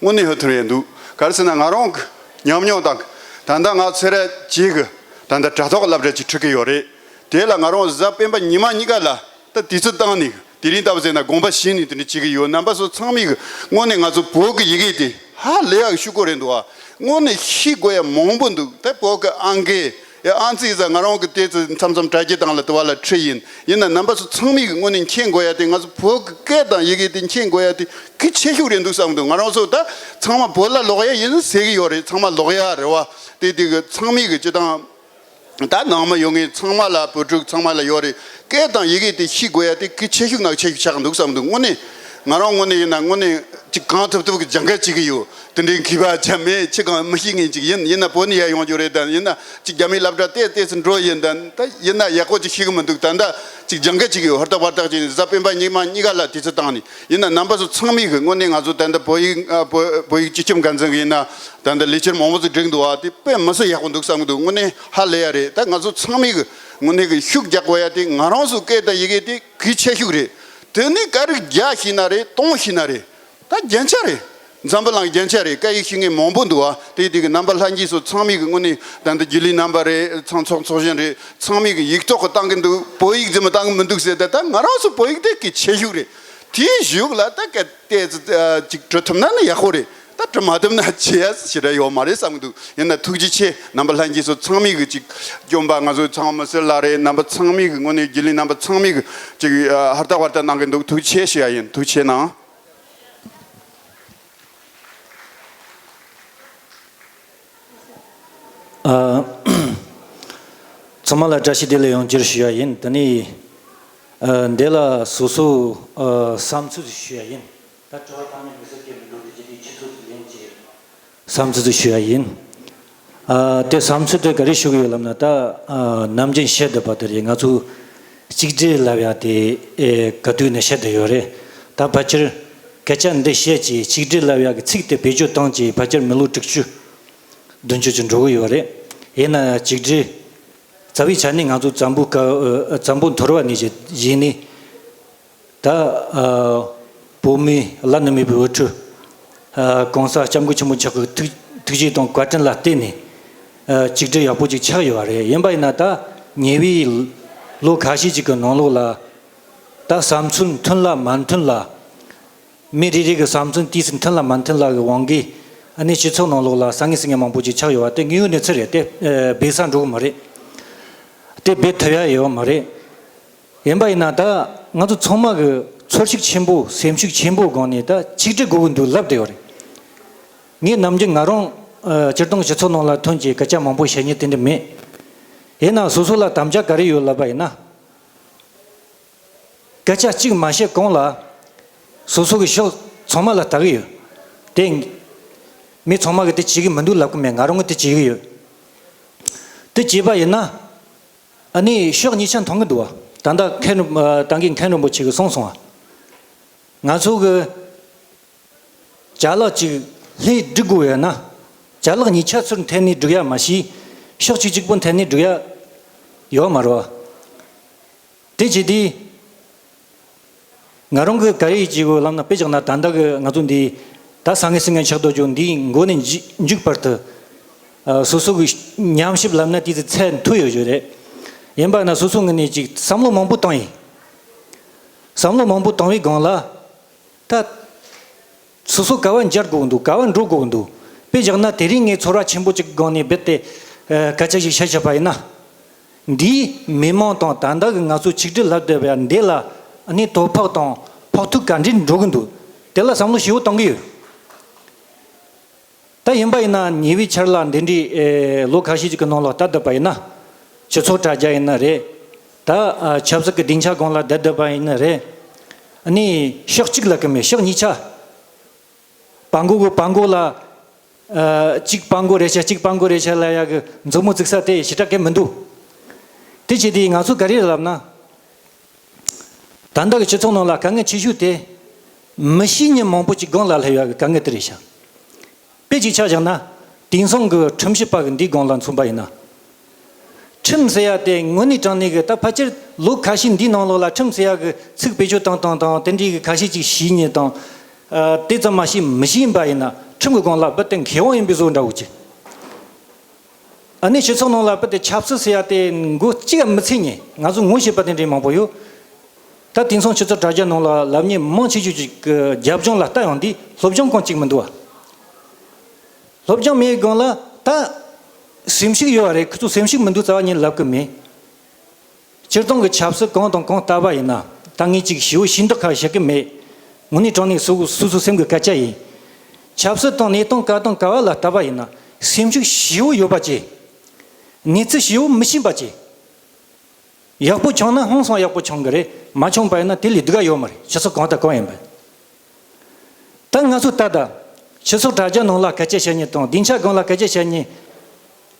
དངོས་གནས་ཧུར་ཐག་རེད་འདུག་ག་རེ་ཟེར་ན་ང་རང་གི་ཉམས་མྱོང་དང་ད་ལྟ་ང་ཚོ་ར་གཅིག་གི་ད་ལྟ་དྲ་ཐོག་སློབ་གྲྭ་ཅིག་ཁྲིད་ཀྱི་ཡོད་རེད། དེ་ལ་ང་རང་གཟའ་སྤེན་པ་ཉི་མ་གཉིས་ཀ་ལ་ད་དུས་ཚོད་བཏང་ནས་དེ་རིང་ལྟ་བུ་ཟེར་ན་དགོངས་པ་བཞེས་ནས་དེ་འདྲ་བྱེད་ཀྱི་ཡོད། རྣམ་པ་ཚོ་ཚང་མས་གི་དངོས་གནས་ང་ཚོ་བོད་ཀྱི་ཡི་གེ་དེ་ཧ་ལས་ཡག་ཤུགས་སྐོར་རེད་འདུག་ཨ། དངོས་གནས་ཤེས་དགོས་ཡ་མང་པོ་འདུག་ད་བོད་ཀྱི་ཨང་ཀི་ཡ་ཨང་རྩིས་ཟ་ང་རང་གི་དེ་ཚོ་མཚམས་མཚམས་དྲ་རྒྱ་དང་ལ་དུ་བ་ལ་ཁྲིད་ཡིན། ཡིན་ན་རྣམ་པ་ཚོ་ཚང་མས་གི་དངོས་གནས་མཁྱེན་དགོས་ཡ་དེ་ང་ཚོ་བོད་ཀྱི་སྐད་དང་ཡི་གེ་དེ་མཁྱེན་དགོས་ཡ་དེ་གལ་ཆེ་ཤོས་རེད་འདུག་བསམ་འདུག་ང་རང་ཚོ་ད་ཚང་མ་བོད་ལ་ལོག་ཡ་ཡིན་ཟེར་གི་ཡོད་རེད། ཚང་མ་ལོག་ཡ་རེད་བ། དེ་དེ་གི་ཚང་མས་གི་སྤྱི་བཏང་ད་ནང་མི་ཡོང་མཁན་ཚང་མ་ལ་བོད་ཕྲུག་ཚང་མ་ལ་ཡོད་རེད། སྐད་དང་ཡི་གེ་དེ་ཤེས་དགོས་ཡ་དེ་གལ་ཆེ་ཤོས་ནང་ཆེ་ཤོས་ཆགས་འདུག་བསམ་འདུག་དངོས་གནས་ང་རང་ངོས་ནས་ཡིན་ན་དངོས་གནས་ཅིག་གང་ཐུབ་ཐུབ་ཀྱི་སྦྱང་ག་བྱེད་ཀྱི་ཡོད། དེ་འདྲའི་མཁས་པ་ཆ་མེད་ཅི་གང་མི་ཤེས་མཁན་ཅིག་ཡིན། ཡིན་ན་བོད་ནས་ཡར་ཡོང་རྒྱུ་རེད། ད་ཡིན་ན་ཅིག་རྒྱ་མིའི་སློབ་གྲྭ་ཏོག་ཙམ་འགྲོ་ཡིན། ད་ད་ཡིན་ན་ཡག་པོ་ཅིག་ཤེས་ཀྱི་མི་འདུག་ད་ད་ཅིག་སྦྱང་ག་བྱེད་ཀྱི་ཡོད། ཧུར་ཐག་པར་ཐག་བྱས་ནས་གཟའ་སྤེན་པ་ཉི་མ་གཉིས་ཀ་ལ་དུས་ཚོད་བཏང་ནས་ཡིན་ན་རྣམ་པ་ཚོ་ཚང་མས་གི་དངོས་གནས་ང་ཚོ་ད་ལྟ་བོད་ཡིག་ཨ་བོད་བོད་ཡིག་སྤྱི་ཁྱབ་འགན་འཛིན་གི་ཡིན་ན་ད་ལྟ་ལས་འཆར་མང་པོ་ཞིག་བསྒྲིགས་འདུག་ཨ། དེ་དཔེ་མི་སྲིད་ཡག་པོ་འདུག་བསམ་གི་འདུག་དངོས་གནས་ཧ་ལས་ཡ་རེད། ད་ང་ཚོ་ཚང་མས་གི་དངོས་གནས་གི་ཤུགས་རྒྱག་དགོས་ཡ་དེ་ང་རང་ཚོའི་སྐད་དང་ཡི་གེ་དེ་ གི་ཆེ་ཤོས་རེད། དེ་ནི་སྐད་རིགས་བརྒྱ་ཤེས་ན་རེད། སྟོང་ཤེས་ན་རེད། ད་རྒྱན་ཆ་རེད། འཛམ་བུ་གླིང་རྒྱན་ཆ་རེད། སྐད་ཡིག་ཤེས་མཁན་མང་པོ་འདུག་ཨ། དེ་དེ་གི་རྣམ་པ་ལྷན་རྒྱས་ཚོ་ཚང་མའི་གི་ངོས་ནས། ད་ལྟ་རྒྱུན་ལས་རྣམ་པ་རེད། ཚང་ཚོགས་ཚོགས་གཞོན་རེད། ཚང་མས་གི་ཡིག་ཐོག་གི་བཏང་གི་འདུག་བོད་ཡིག་ཙམ་བཏང་གི་མི་འདུག་ཟེར། ད་ད་ང་རང་ཚོ་བོད་ཡིག་དེ་གི་ཆེ་ཤོས་རེད། དེའི་གཞུག་ལ་ད་སྐད་དེ་ཅིག་འབྲི་ཐུབ་ན་ནི་ཡག་པོ་རེད། ད་འབྲི་མ་ཐུབ་ན་བྱེད་ཡ་ཞེ་དྲག་ཡོད་མ་རེད་བསམ་གི་འདུག་ཡིན་ན་ཐུགས་རྗེ་ཆེ། རྣམ་པ་ལྷན་རྒྱས་ཚོ་ཚང་མས་གི་ཅིག་སྐྱོན་པ། ང་ཚོ་ཚང་མ་མི་སེར་ལགས་རེད། རྣམ་པ་ཚང་མས་གི་ངོས་ནས། རྒྱུན་ལས་རྣམ་པ་ཚང་མས་གི་ཅིག་ཧུར་ཐག་བར་ཐག་གནང་གི་འདུག་ཐུགས་རྗེ་ཆེ་ཞུ་ཡ་ཡིན། ཐུགས་རྗེ་ཆེ་གནང་། ཨ། ཚང་མ་ལ་བཀྲ་ཤིས་བདེ་ལེགས་ཡང་བསྐྱར་ཞུ་ཡ་ཡིན། དེ་ནས་ཨ་འདི་ལ་སོ་སོ་ཨ་བསམ་ཚུལ་ཞུ་ཡ་ཡིན། ད་དྲི་བ་བཏང་ནས་མི་སེར་སྐད་མི་འགྲོ་དུས་ཀྱི་དེའི་ཆུ་ཚོད་དུ་ལེན་བྱས་བསམ་ཚུལ་དུ་ཞུ་ཡ་ཡིན། ཨ་དེ་བསམ་ཚུལ་དེ་ག་རེ་ཞུ་གི་ཡོད་ལབ་ན། ད་ཨ་ནམ་རྒྱུན་བཤད་བསྡད་པ་དེ་རེད། ང་ཚོ་གཅིག་སྒྲིལ་ལབ་ཡ་དེ་ཨེ་ག་དུས་ནས་བཤད་བསྡད་ཡོད་རེད། ད་ཕལ་ཆེར་སྐད་ཆ་འདི་བཤད་ཀྱི་གཅིག་སྒྲིལ་ལབ་ཡ་གི་ཚིག་དེ་བེད་སྤྱོད་བཏང་ཀྱི་ཕལ་ཆེར་མི་ལོ་དྲུག་ཅུ་བདུན་ཅུ་ཅིག་འགྲོ་གི་ཡོད་རེད། ཡིན་ན་ཡང་གཅིག་སྒྲིལ་རྩ་བའི་ཆ་ནས་ང་ཚོ་བཙན་པོ་ཀ་ཨ་བཙན་པོ་འཐོར་བ་ནས་བཞེས་ནས། ད་ཨ་བོད་མིའི་བླ་ན་མེད་པའི་དབུ་ཁྲིད་ཨ་༸གོང་ས་༸སྐྱབས་མགོན་ཆེན་པོ་མཆོག་གི་ཐུགས་ཐུགས་བཞེད་དང་བཀའ་དྲིན་ལ་བརྟེན་ནས་ཨ་གཅིག་སྒྲིལ་ཡག་པོ་ཅིག་ཆགས་ཡོད་པ་རེད། ཡིན་པ་ཡིན་ན་ད་ཉེ་བའི་ལོ་ཁ་ཤས་ཅིག་གི་ནང་ལོགས་ལ་ད་བསམ་ཚུལ་མཐུན་ལ་མ་མཐུན་ལ། མི་རེ་རེ་གི་བསམ་ཚུལ་དུས་སུ་མཐུན་ལ་མ་མཐུན་ལ་གི་དབང་གིས་ཨ་ནི་སྤྱི་ཚོགས་ནང་ལོགས་ལ་ཟང་ངེ་ཟིང་ངེ་མང་པོ་ཅིག་ཆགས་ཡོད་པ་དེ་དངོས་ཡོད་གནས་ཚུལ་རེད། དེ་ཨ་སྦས་ས་འགྲོ་གི་མ་རེད། དེ་སྦས་ཐུབ་ཡ་ཡོད་མ་རེད། ཡིན་པ་ཡིན་ན་ད་ང་ཚོ་ཚང་མ་གི་ཚོར་ཤུགས་ཆེན་པོ་སེམས་ཤུགས་ཆེན་པོ་སྒང་ནས་ད་ཆིག་སྒྲིལ་དགོས་ཀྱི་འདུག་ལབ་བསྡད་ཡོད་རེད། ངས་ནམ་རྒྱུན་ང་རང་ཨ་སྤྱིར་བཏང་སྤྱི་ཚོགས་ནང་ལ་ཐོན་གྱི་སྐད་ཆ་མང་པོ་བཤད་མཁན་དེ་འདྲ་མེད། ཡིན་ན་སོ་སོ་ལ་དམ་བཅའ་ག་རེ་ཡོད་ལབ་པ་ཡིན་ན། སྐད་ཆ་གཅིག་མ་བཤད་གོང་ལ་སོ་སོ་གི་ཕྱོགས་ཚང་མ་ལ་ལྟ་གི་ཡོད། དེ་མི་ཚང་མ་གི་དེ་བྱེད་གི་མི་འདུག་ལབ་གི་མེད། ང་རང་གི་དེ་བྱེད་གི་ཡོད། དེ་བྱས་པ་ཡིན་ན་ཨ་ནི་ཕྱོགས་གཉིས་ཆ་མཐོང་གི་འདུག་བ། ད་ལྟ་མཁན་རིན་ད་གིན་མཁན་རིན་པོ་ཆེ་གིས་གསུངས་སོང་བ། ང་ཚོ་གི་ཅ་ལག་ཅིག་ལྷོད་སྒྲིག་དགོས་ཡོད་ན། ཅ་ལག་གཉིས་ཆ་ཚུར་འཐེན་ནས་སྒྲིག་ཡ་མ་གཞི་ཕྱོགས་གཅིག་གཅིག་པོ་འཐེན་ནས་སྒྲིག་ཡ་ཡོད་མ་རེད་བ། དེ་བྱས་དུས་ང་རང་གི་ག་རེ་བྱེད་དགོས་ལབ་ན། དཔེ་བཞག་ན་ད་ལྟ་གི་ང་ཚོ་འདི་ད་ཟང་ངེ་ཟིང་ངེ་ཆགས་སྡོད་རྒྱུ་འདིའི་མགོ་ནས་མཇུག་མཇུག་བར་དུ་ཨ་སོ་སོ་གི་ཉམས་ཞིབ་ལབ་ན་དེ་ཚོ་ཚད་མཐོ་ཡོད་རྒྱུ་རེད། ཡིན་པ་ན་སོ་སོ་ངོས་ནས་ཅིག་བསམ་བློ་མང་པོ་བཏང་ཡིན། བསམ་བློ་མང་པོ་བཏང་བའི་སྒང་ལ། ད། སོ་སོ་ག་བ་འགྱུར་དགོས་འདུག་ག་བ་འགྲོ་དགོས་འདུག་དཔེ་བཞག་ན་དེ་རིང་ངས་ཚོར་བ་ཆེན་པོ་ཅིག་སྒང་ནས་རྦད་དེ་ཨ་སྐད་ཆ་ཞིག་བཤད་བཞག་པ་ཡིན་ན། འདིས་མི་མང་དང་ད་ལྟ་གི་ང་ཚོ་ཆིག་སྒྲིལ་ལབ་བསྡད་པ་འདི་ལ་ནི་དོ་ཕོག་དང་ཕོག་ཐུག་ག་འདྲས་འགྲོ་གི་འདུག་དེ་ལ་བསམ་བློ་ཞེ་པོ་གཏོང་གི་ཡོད། ད་ཡིན་པ་ཡིན་ན་ཉེ་བའི་ཆར་ལ་འདི་འདྲའི་ཨེ་ལོ་ཁ་ཤས་ཅིག་གི་ནང་ལ་ལྟ་བསྡད་པ་ཡིན་ན། སྤྱི་ཚོགས་དྲ་རྒྱ་ཡིན་ན་རེད། ད་ཨ་ཆབ་སྲིད་ཀྱི་སྡིངས་ཆ་སྒང་ལ་བསྡད་བསྡད་པ་ཡིན་ན་རེད། ཨ་ནི་ཕྱོགས་གཅིག་ལ་གི་མེད། ཕྱོགས་གཉིས་ཆ། སྤྲང་པོ་གི་སྤྲང་པོ་ལ་ཨ་གཅིག་སྤྲང་པོ་རེད་ཤག་གཅིག་སྤྲང་པོ་རེད་ཤག་ལབ་ཡ་གི་མཛུབ་མོ་བཙུགས་ས་དེ་ཞེ་དྲག་གི་མི་འདུག་དེ་བྱས་དུས་ང་ཚོ་ག་རེ་ལབ་ན། ད་ལྟ་གི་སྤྱི་ཚོགས་ནང་ལ་དཀའ་ངལ་ཆེ་ཤོས་དེ། མི་ཤེས་མཁན་མང་པོ་ཅིག་སྒང་ལ་སླེབས་ཡ་གི་དཀའ་ངལ་དེ་རེད་ཤག་དཔེ་ཅིག་ཆ་བཞག་ན། དེང་སང་གི་ཁྲིམས་ཞིབ་པ་གི་འདིའི་སྒང་ལ་མཚོན་པ་ཡིན་ན། ཁྲིམས་ཟེར་ཡ་དེ་དངོས་གནས་དྲང་གནས་གི་ད་ཕལ་ཆེར་ལོ་ཁ་ཤས་འདིའི་ནང་ལོགས་ལ་ཁྲིམས་ཟེར་ཡ་གི་ཚིག་བེད་སྤྱོད་བཏང་བཏང་དང་དེ་འདྲའི་གི་ཁ་ཤས་ཅིག་ཤེས་མཁན་དང་། ཨ་དེ་ཙམ་མ་ཤེས་མི་ཤེས་ཡིན་པ་ཡིན་ན་ཁྲིམས་གི་སྒང་ལ་རྦད་དེ་མཁས་དབང་ཡིན་པའི་བཟོ་འདྲ་བོ་ཅིག་ཨ་ནི་སྤྱི་ཚོགས་ནང་ལ་རྦད་དེ་ཆབ་སྲིད་ཟེར་ཡ་དེ་མགོ་གཅིག་ཡང་མི་ཚོས་མཁན། ང་ཚོ་ངོ་ཤེས་པ་དེ་འདྲའི་མང་པོ་ཡོད། ད་དེང་སང་སྤྱི་ཚོགས་དྲ་རྒྱ་ནང་ལ་ལབ་མཁན་མང་ཆེ་ཤོས་ཅིག་གི་རྒྱབ་ལྗོངས་ལ་ལྟ་ཡོང་དུས་སློབ་སྦྱོང་གང་གཅིག་མི་འདུག་བ། སློབ་སྦྱོང་མེད་སྒང་ལ་ད་སེམས་ཤུགས་ཡོད་པ་རེད། ཁོ་ཚོ་སེམས་ཤུགས་མི་འདུག་རྩ་བ་ཉིད་ལབ་གི་མེད། སྤྱིར་བཏང་གི་ཆབ་སྲིད་གང་དང་གང་ལྟ་བ་ཡིན་ན། ད་ངས་ཅིག་ཞེ་པོ་ཞེ་དྲག་ཁ་བཤད་གི་མེད། དངོས་གནས་དྲང་གནས་སོ་སོ་སོ་སེམས་ཀྱི་སྐད་ཆ་ཡིན། ཆབ་སྲིད་དང་གནས་སྟངས་ག་དང་ག་བ་ལ་ལྟ་བ་ཡིན་ན་སེམས་ཤུགས་ཞེ་པོ་ཡོད་པ་བྱེད། གནས་ཚུལ་ཞེ་པོ་མི་ཤེས་པ་བྱེད། ཡག་པོ་བྱུང་ན་ཧང་སང་ཡག་པོ་བྱུང་གི་རེད། མ་བྱུང་པ་ཡིན་ན་དེ་ལས་སྡུག་ག་ཡོད་མ་རེད། སྤྱི་ཚོགས་གང་དང་གང་ཡིན་པ། ད་ང་ཚོ་ལྟ་ད། སྤྱི་ཚོགས་དྲ་རྒྱ་ནང་ལ་སྐད་ཆ་བཤད་མཁན་དང་སྡིངས་ཆ་སྒང་ལ་སྐད་ཆ་བཤད་མཁན་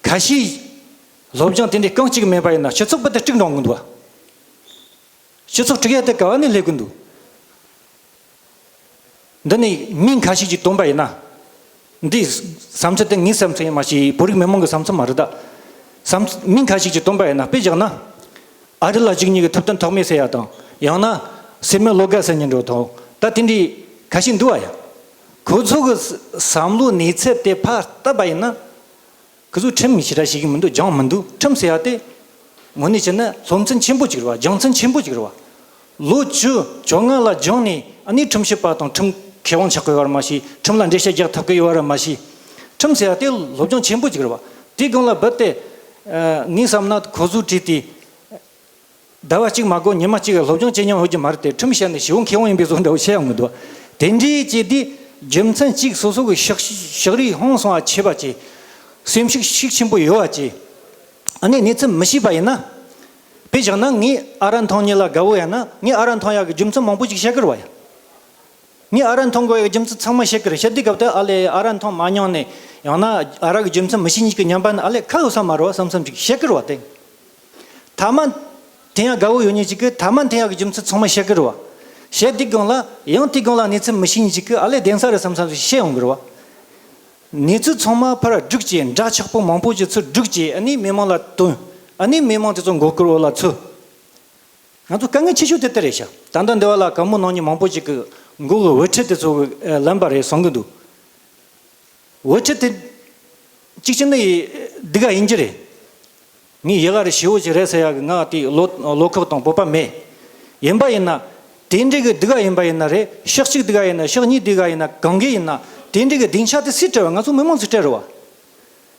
ཁ་ཤས། སློབ་སྦྱོང་དེ་འདྲའི་རྐང་གཅིག་མེད་པ་ཡིན་ན་སྤྱི་ཚོགས་རྦད་དེ་དཀྲུག་འགྲོ་གི་འདུག་བ། སྤྱི་ཚོགས་དཀྲུག་ཡ་དེ་ག་བ་ནས་སླེབས་ཀྱི་འདུག་འདི་ནས་མི་ཁ་ཤས་ཀྱིས་བཏོན་པ་ཡིན་ན། འདིའི་བསམ་ཚུལ་དེ་ངའི་བསམ་ཚུལ་ཡིན་མ་གཞི་བོད་རིགས་མི་མང་གི་བསམ་ཚུལ་མ་རེད་ད། བསམ་ཚུལ་མི་ཁ་ཤས་ཀྱིས་བཏོན་པ་ཡིན་ན། དཔེ་བཞག་ན། ཨ་རི་ལ་བཅུག་མཁན་གྱི་ཐུབ་བསྟན་ཐོགས་མེད་ཟེར་ཡ་དང་། ཡང་ན་སེར་མོའི་བློ་དགའ་ཟེར་མཁན་འདྲ་བོ་དང་། ད་དེ་འདྲའི་ཁ་ཤས་འདུག་བ་ཡ། ཁོ་ཚོ་གི་བསམ་བློ་གནས་ཚད་དེ་ཕར་བལྟས་པ་ཡིན་ན། ཁོ་ཚོས་ཁྲིམས་ཞེ་དྲག་ཤེས་ཀྱི་མི་འདུག་སྦྱངས་མི་འདུག་ཁྲིམས་ཟེར་ཡ་དེ་དངོས་གནས་བྱས་ན་སློབ་ཚན་ཆེན་པོ་ཅིག་རེད་བ། སྦྱོང་ཚན་ཆེན་པོ་ཅིག་རེད་བ། ལོ་བཅུ་བཅོ་ལྔ་ལ་སྦྱངས་ནས། ཨ་ནི་ཁྲིམས་ཞིབ་པ་དང་ཁྲིམས་མཁས་དབང་ཆགས་ཀྱི་ཡོད་རེད་མ་གཞི། ཁྲིམས་ལ་འགྲེལ་བཤད་རྒྱག་ཐུབ་ཀྱི་ཡོད་རེད་མ་གཞི། ཁྲིམས་ཟེར་ཡ་དེ་སློབ་སྦྱོང་ཆེན་པོ་ཅིག་རེད་བ། དེའི་སྒང་ལ་རྦད་དེ། ཨ། ངས་བསམ་ན་ཁོ་ཚོས་བྲིས་ཏེ། ཟླ་བ་གཅིག་མ་འགོར་ཉི་མ་གཅིག་གི་སློབ་སྦྱོང་བྱེད་མྱོང་ཡོད་ཀྱི་མ་རེད་དེ། ཁྲིམས་བཤད་ནས་ཞེ་པོ་མཁས་དབང་ཡིན་པའི་བཟོ་འདྲ་བོ་བཤད་ཡོང་གི་འདུག་དེ་འདྲའི་བྱས་དུས་རྒྱུ་མཚན་གཅིག་སོ་སོ་གི་ཕྱག་ཕྱག་རིས་ཧང་སང་བ་བྱས་པ་བྱས། སེམས་ཤུགས་ཤུགས་ཆེན་པོ་ཡོད་པ་བྱས། ཨ་ནི་གནས་ཚུལ་མི་ཤེས་པ་ཡིན་ན། དཔེ་བཞག་ན་ངས་ཨ་ར་མཐོང་མཁན་ལ་དགའ་བོ་ཡིན་ན། ངས་ཨ་ར་མཐོང་ཡག་གི་རྒྱུ་མཚན་མང་པོ་ཅིག་བཤད་ཀྱི་རེད་བ་ཡ། ངས་ཨ་ར་མཐོང་དགོས་ཡག་རྒྱུ་མཚན་ཚང་མ་བཤད་ཀྱི་རེད། བཤད་དུས་སྐབས་དེ་ཨ་ལས་ཨ་ར་མཐོང་མ་མྱོང་ནས། ཡང་ན་ཨ་ར་གི་རྒྱུ་མཚན་མི་ཤེས་མཁན་གྱི་ཉམས་པ་ནི་ཨ་ལས་ཁ་ཡོད་ས་མ་རེད་བ་བསམ་བསམ་ཅིག་བཤད་ཀྱི་རེད་བ་དེ། མཐའ་མ་འཐེན་ཡག་དགའ་བོ་ཡོད་མཁན་ཅིག་གིས་མཐའ་མ་འཐེན་ཡག་གི་རྒྱུ་མཚན་ཚང་མ་བཤད་ཀྱི་རེད་བ། བཤད་དུས་སྒང་ལ་ཡང་དེའི་སྒང་ལ་གནས་ཚུལ་མི་ཤེས་མཁན་ཅིག་གིས་ཨ་ལས་བདེན་ས་རེད་བསམ་བསམ་ཞིག་བཤད་ཡོང་གི་རེད་བ། གནས་ཚུལ་ཚང་མ་ཕར་བསྒྲིགས་བྱས། འདྲ་ཆགས་པོ་མང་པོ་ཅིག་ཚུར་བསྒྲིགས་བྱས། ཨ་ནི་མི་མང་ལ་བཏོན། ཨ་ནི་མི་མང་དེ་ཚོ་མགོ་སྐོར་འོག་ལ་ཚུད། ང་ཚོ་དཀའ་ངལ་ཆེ་ཤོས་དེ་ལྟར་རེད་ཤག་ད་ལྟ་འདི་བ་ལ་བཀའ་མོལ་གནང་མཁན་མང་པོ་ཅིག་གི་མགོ་གི་འུར་ཁྲིད་དེ་ཚོ་གི་ལན་པ་རེད་བསམ་གི་འདུག་འུར་ཁྲིད་དེ་གཅིག་བྱས་ན་ཡི་སྡུག་ག་ཡིན་གྱི་རེད། ངས་ཡག་ག་རེད་ཞེ་པོ་ཅིག་རེད་ཟེར་ཡག་གི་ང་དེ་བློ་བློ་ཁོག་དང་སྤོབས་པ་མེད། ཡིན་པ་ཡིན་ན། དེ་འདྲའི་གི་སྡུག་ག་ཡིན་པ་ཡིན་ན་རེད། ཕྱོགས་གཅིག་སྡུག་ག་ཡིན་ན། ཕྱོགས་གཉིས་སྡུག་ག་ཡིན་ན། གང་གི་ཡིན་ན། དེ་འདྲའི་གི་སྡིངས་ཆ་དེ་སུས་སྤྲད་པ། ང་ཚོ་མི་མང་ཚོས་སྤྲད་རེད་བ།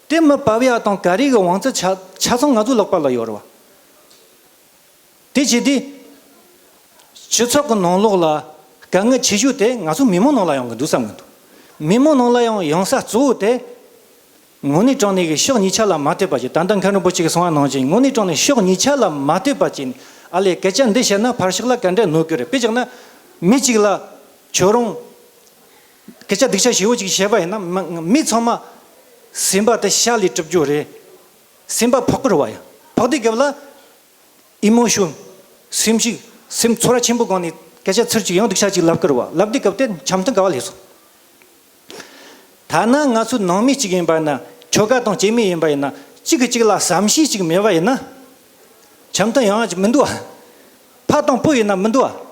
དེ་མི་བབས་ཡག་དང་ག་རེ་གི་བང་རྩལ་ཆ་ཆ་ཚང་ང་ཚོའི་ལག་པ་ལ་ཡོད་རེད་བ། དེ་བྱས་དུས། སྤྱི་ཚོགས་ཀྱི་ནང་ལོགས་ལ་དཀའ་ངལ་ཆེ་ཤོས་དེ་ང་ཚོ་མི་མང་ནང་ལ་ཡོང་གི་འདུག་བསམ་གི་འདུག་མི་མང་ནང་ལ་ཡང་ཡོང་ས་གཙོ་བོ་དེ། དངོས་གནས་དྲང་གནས་ཀྱི་ཕྱོགས་གཉིས་ཆ་ལ་མ་ལྟོས་པ་ཅིག་ད་ལྟ་མཁན་རིན་པོ་ཆེ་གིས་གསུངས་པ་ནང་བཞིན། དངོས་གནས་དྲང་གནས་ཕྱོགས་གཉིས་ཆ་ལ་མ་ལྟོས་པ་ཅིག་ཨ་ལས་སྐད་ཆ་འདི་བཤད་ན་ཕར་ཕྱོགས་ལ་ག་འདྲ་གནོད་ཀྱི་རེད། དཔེ་བཞག་ན། མི་གཅིག་ལ་ཁྱོད་རང་སྐད་ཆ་སྡུག་ཆ་ཞེ་པོ་ཅིག་བཤད་པ་ཡིན་ན། མ་མི་ཚང་མ་སེམས་པ་དེ་ཤ་ལས་གྲུབ་རྒྱུ་རེད། སེམས་པ་ཕོག་གི་རེད་བ་ཡ། ཕོག་དུས་སྐབས་ལ། ཨི་མོ་ཤོན། སེམས་ཤུགས། སེམས་ཚོར་བ་ཆེན་པོ་སྒང་ནས་སྐད་ཆ་ཚུར་གཅིག་ཡང་སྡུག་ཆ་གཅིག་ལབ་ཀི་རེད་བ། ལབ་དུས་སྐབས་དེ་འཆམ་མཐུན་ག་བ་སླེབས་སོང་། ཐ་ན་ང་ཚོ་ནང་མི་གཅིག་ཡིན་པ་ན། ཁྱོ་ག་དང་སྐྱེ་དམན་ཡིན་པ་ཡིན་ན། གཅིག་གིས་གཅིག་ལ་བསམ་ཤེས་གཅིག་མེད་པ་ཡིན་ན། འཆམ་མཐུན་ཡོང་ཡ་གཅིག་མི་འདུག་བ། ཕ་དང་བུ་ཡིན་ན་མི་འདུག་བ།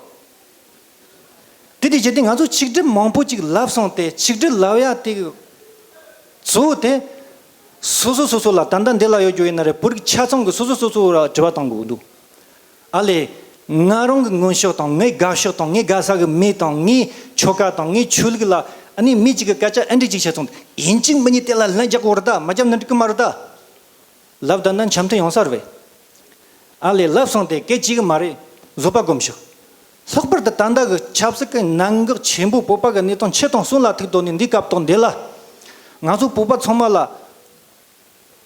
དེ་དེ་བྱས་ཏེ་ང་ཚོ་ཆིག་སྒྲིལ་མང་པོ་ཅིག་ལབ་སོང་སྟེ། ཆིག་སྒྲིལ་ལབ་ཡ་དེ་གཙོ་བོ་དེ། སོ་སོ་སོ་སོ་ལ། ད་ལྟ་འདི་ལ་ཡོད་རྒྱུ་ཡིན་ན་རེད། བོད་རིགས་ཆ་ཚང་གི་སོ་སོ་སོ་སོ་ལ་དྲི་བ་གཏོང་དགོས་འདུག་ཨ་ལས། ང་རང་གི་མངོན་ཤོག་དང་། ངའི་དགའ་ཕྱོགས་དང་། ངའི་དགའ་ས་གི་མི་དང་། ངའི་ཆོལ་ཁ་དང་། ངའི་ཆོས་ལུགས་ལ། ཨ་ནི་མི་གཅིག་གི་སྐད་ཆ་ཨེ་འདྲ་གཅིག་བཤད་སོང་སྟེ། ཡིན་གཅིག་མིན་གཉིས་དེ་ལ་ལན་རྒྱག་དགོས་རེད་ད། མ་རྒྱབ་ན་འགྲིག་གི་མ་རེད་ད། ལབ་ད་ན་འཆམ་མཐུན་ཡོང་ས་རེད་པས། ཨ་ལས། ལབ་སོང་སྟེ་སྐད་ཅིག་གི་མ་རེད། བཟོད་པ་སྒོམ་ཤོག་ལྷག་པར་དུ་ད་ལྟ་གི་ཆབ་སྲིད་ཀྱི་གནད་འགག་ཆེན་པོ། བོད་པ་གི་གནས་སྟངས་ཆེ་དང་གསུམ་ལ་ཐུག་དོ་ནི་འདི་སྐབས་ཐོག་འདི་ལ། ང་ཚོ་བོད་པ་ཚང་མ་ལ་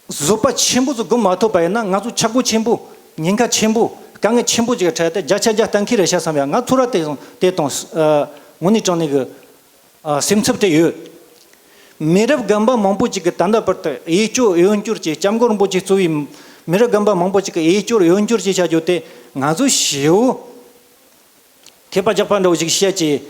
བཟོད་པ་ཆེན་པོ་ཚོ་སྒོམ་མ་ཐུབ་པ་ཡིན་ན། ང་ཚོ་ཆག་སྒོ་ཆེན་པོ། ཉེན་ཁ་ཆེན་པོ། དཀའ་ངལ་ཆེན་པོ་ཅིག་གི་འཕྲད་དེ། བརྒྱ་ཆ་བརྒྱ་གཏན་འཁེལ་རེད་ཤག་བསམ་ཡ། ང་ཚོ་ར་དེ་དང་དེ་དང་། ཨ། དངོས་གནས་དྲང་གནས་ཀྱི། ཨ། སེམས་འཚབ་དེ་ཡོད། མི་རབས་རྒན་པ་མང་པོ་ཅིག་གིས་ད་ལྟ་བར་དུ་གཡས་སྐྱོར་གཡོན་སྐྱོར་བྱས། སྐྱབས་མགོན་རིན་པོ་ཆེ་གཙོས་པའི་མི་རབས་རྒན་པ་མང་པོ་ཅིག་གིས་གཡས་སྐྱོར་གཡོན་སྐྱོར་བྱས་བྱ་རྒྱུ་དེ། ང་ཚོ་ཞེ་པོ་ཐད་པ་རྒྱག་པ་འདྲ་བོ་ཞིག་བཤད་ཀྱི།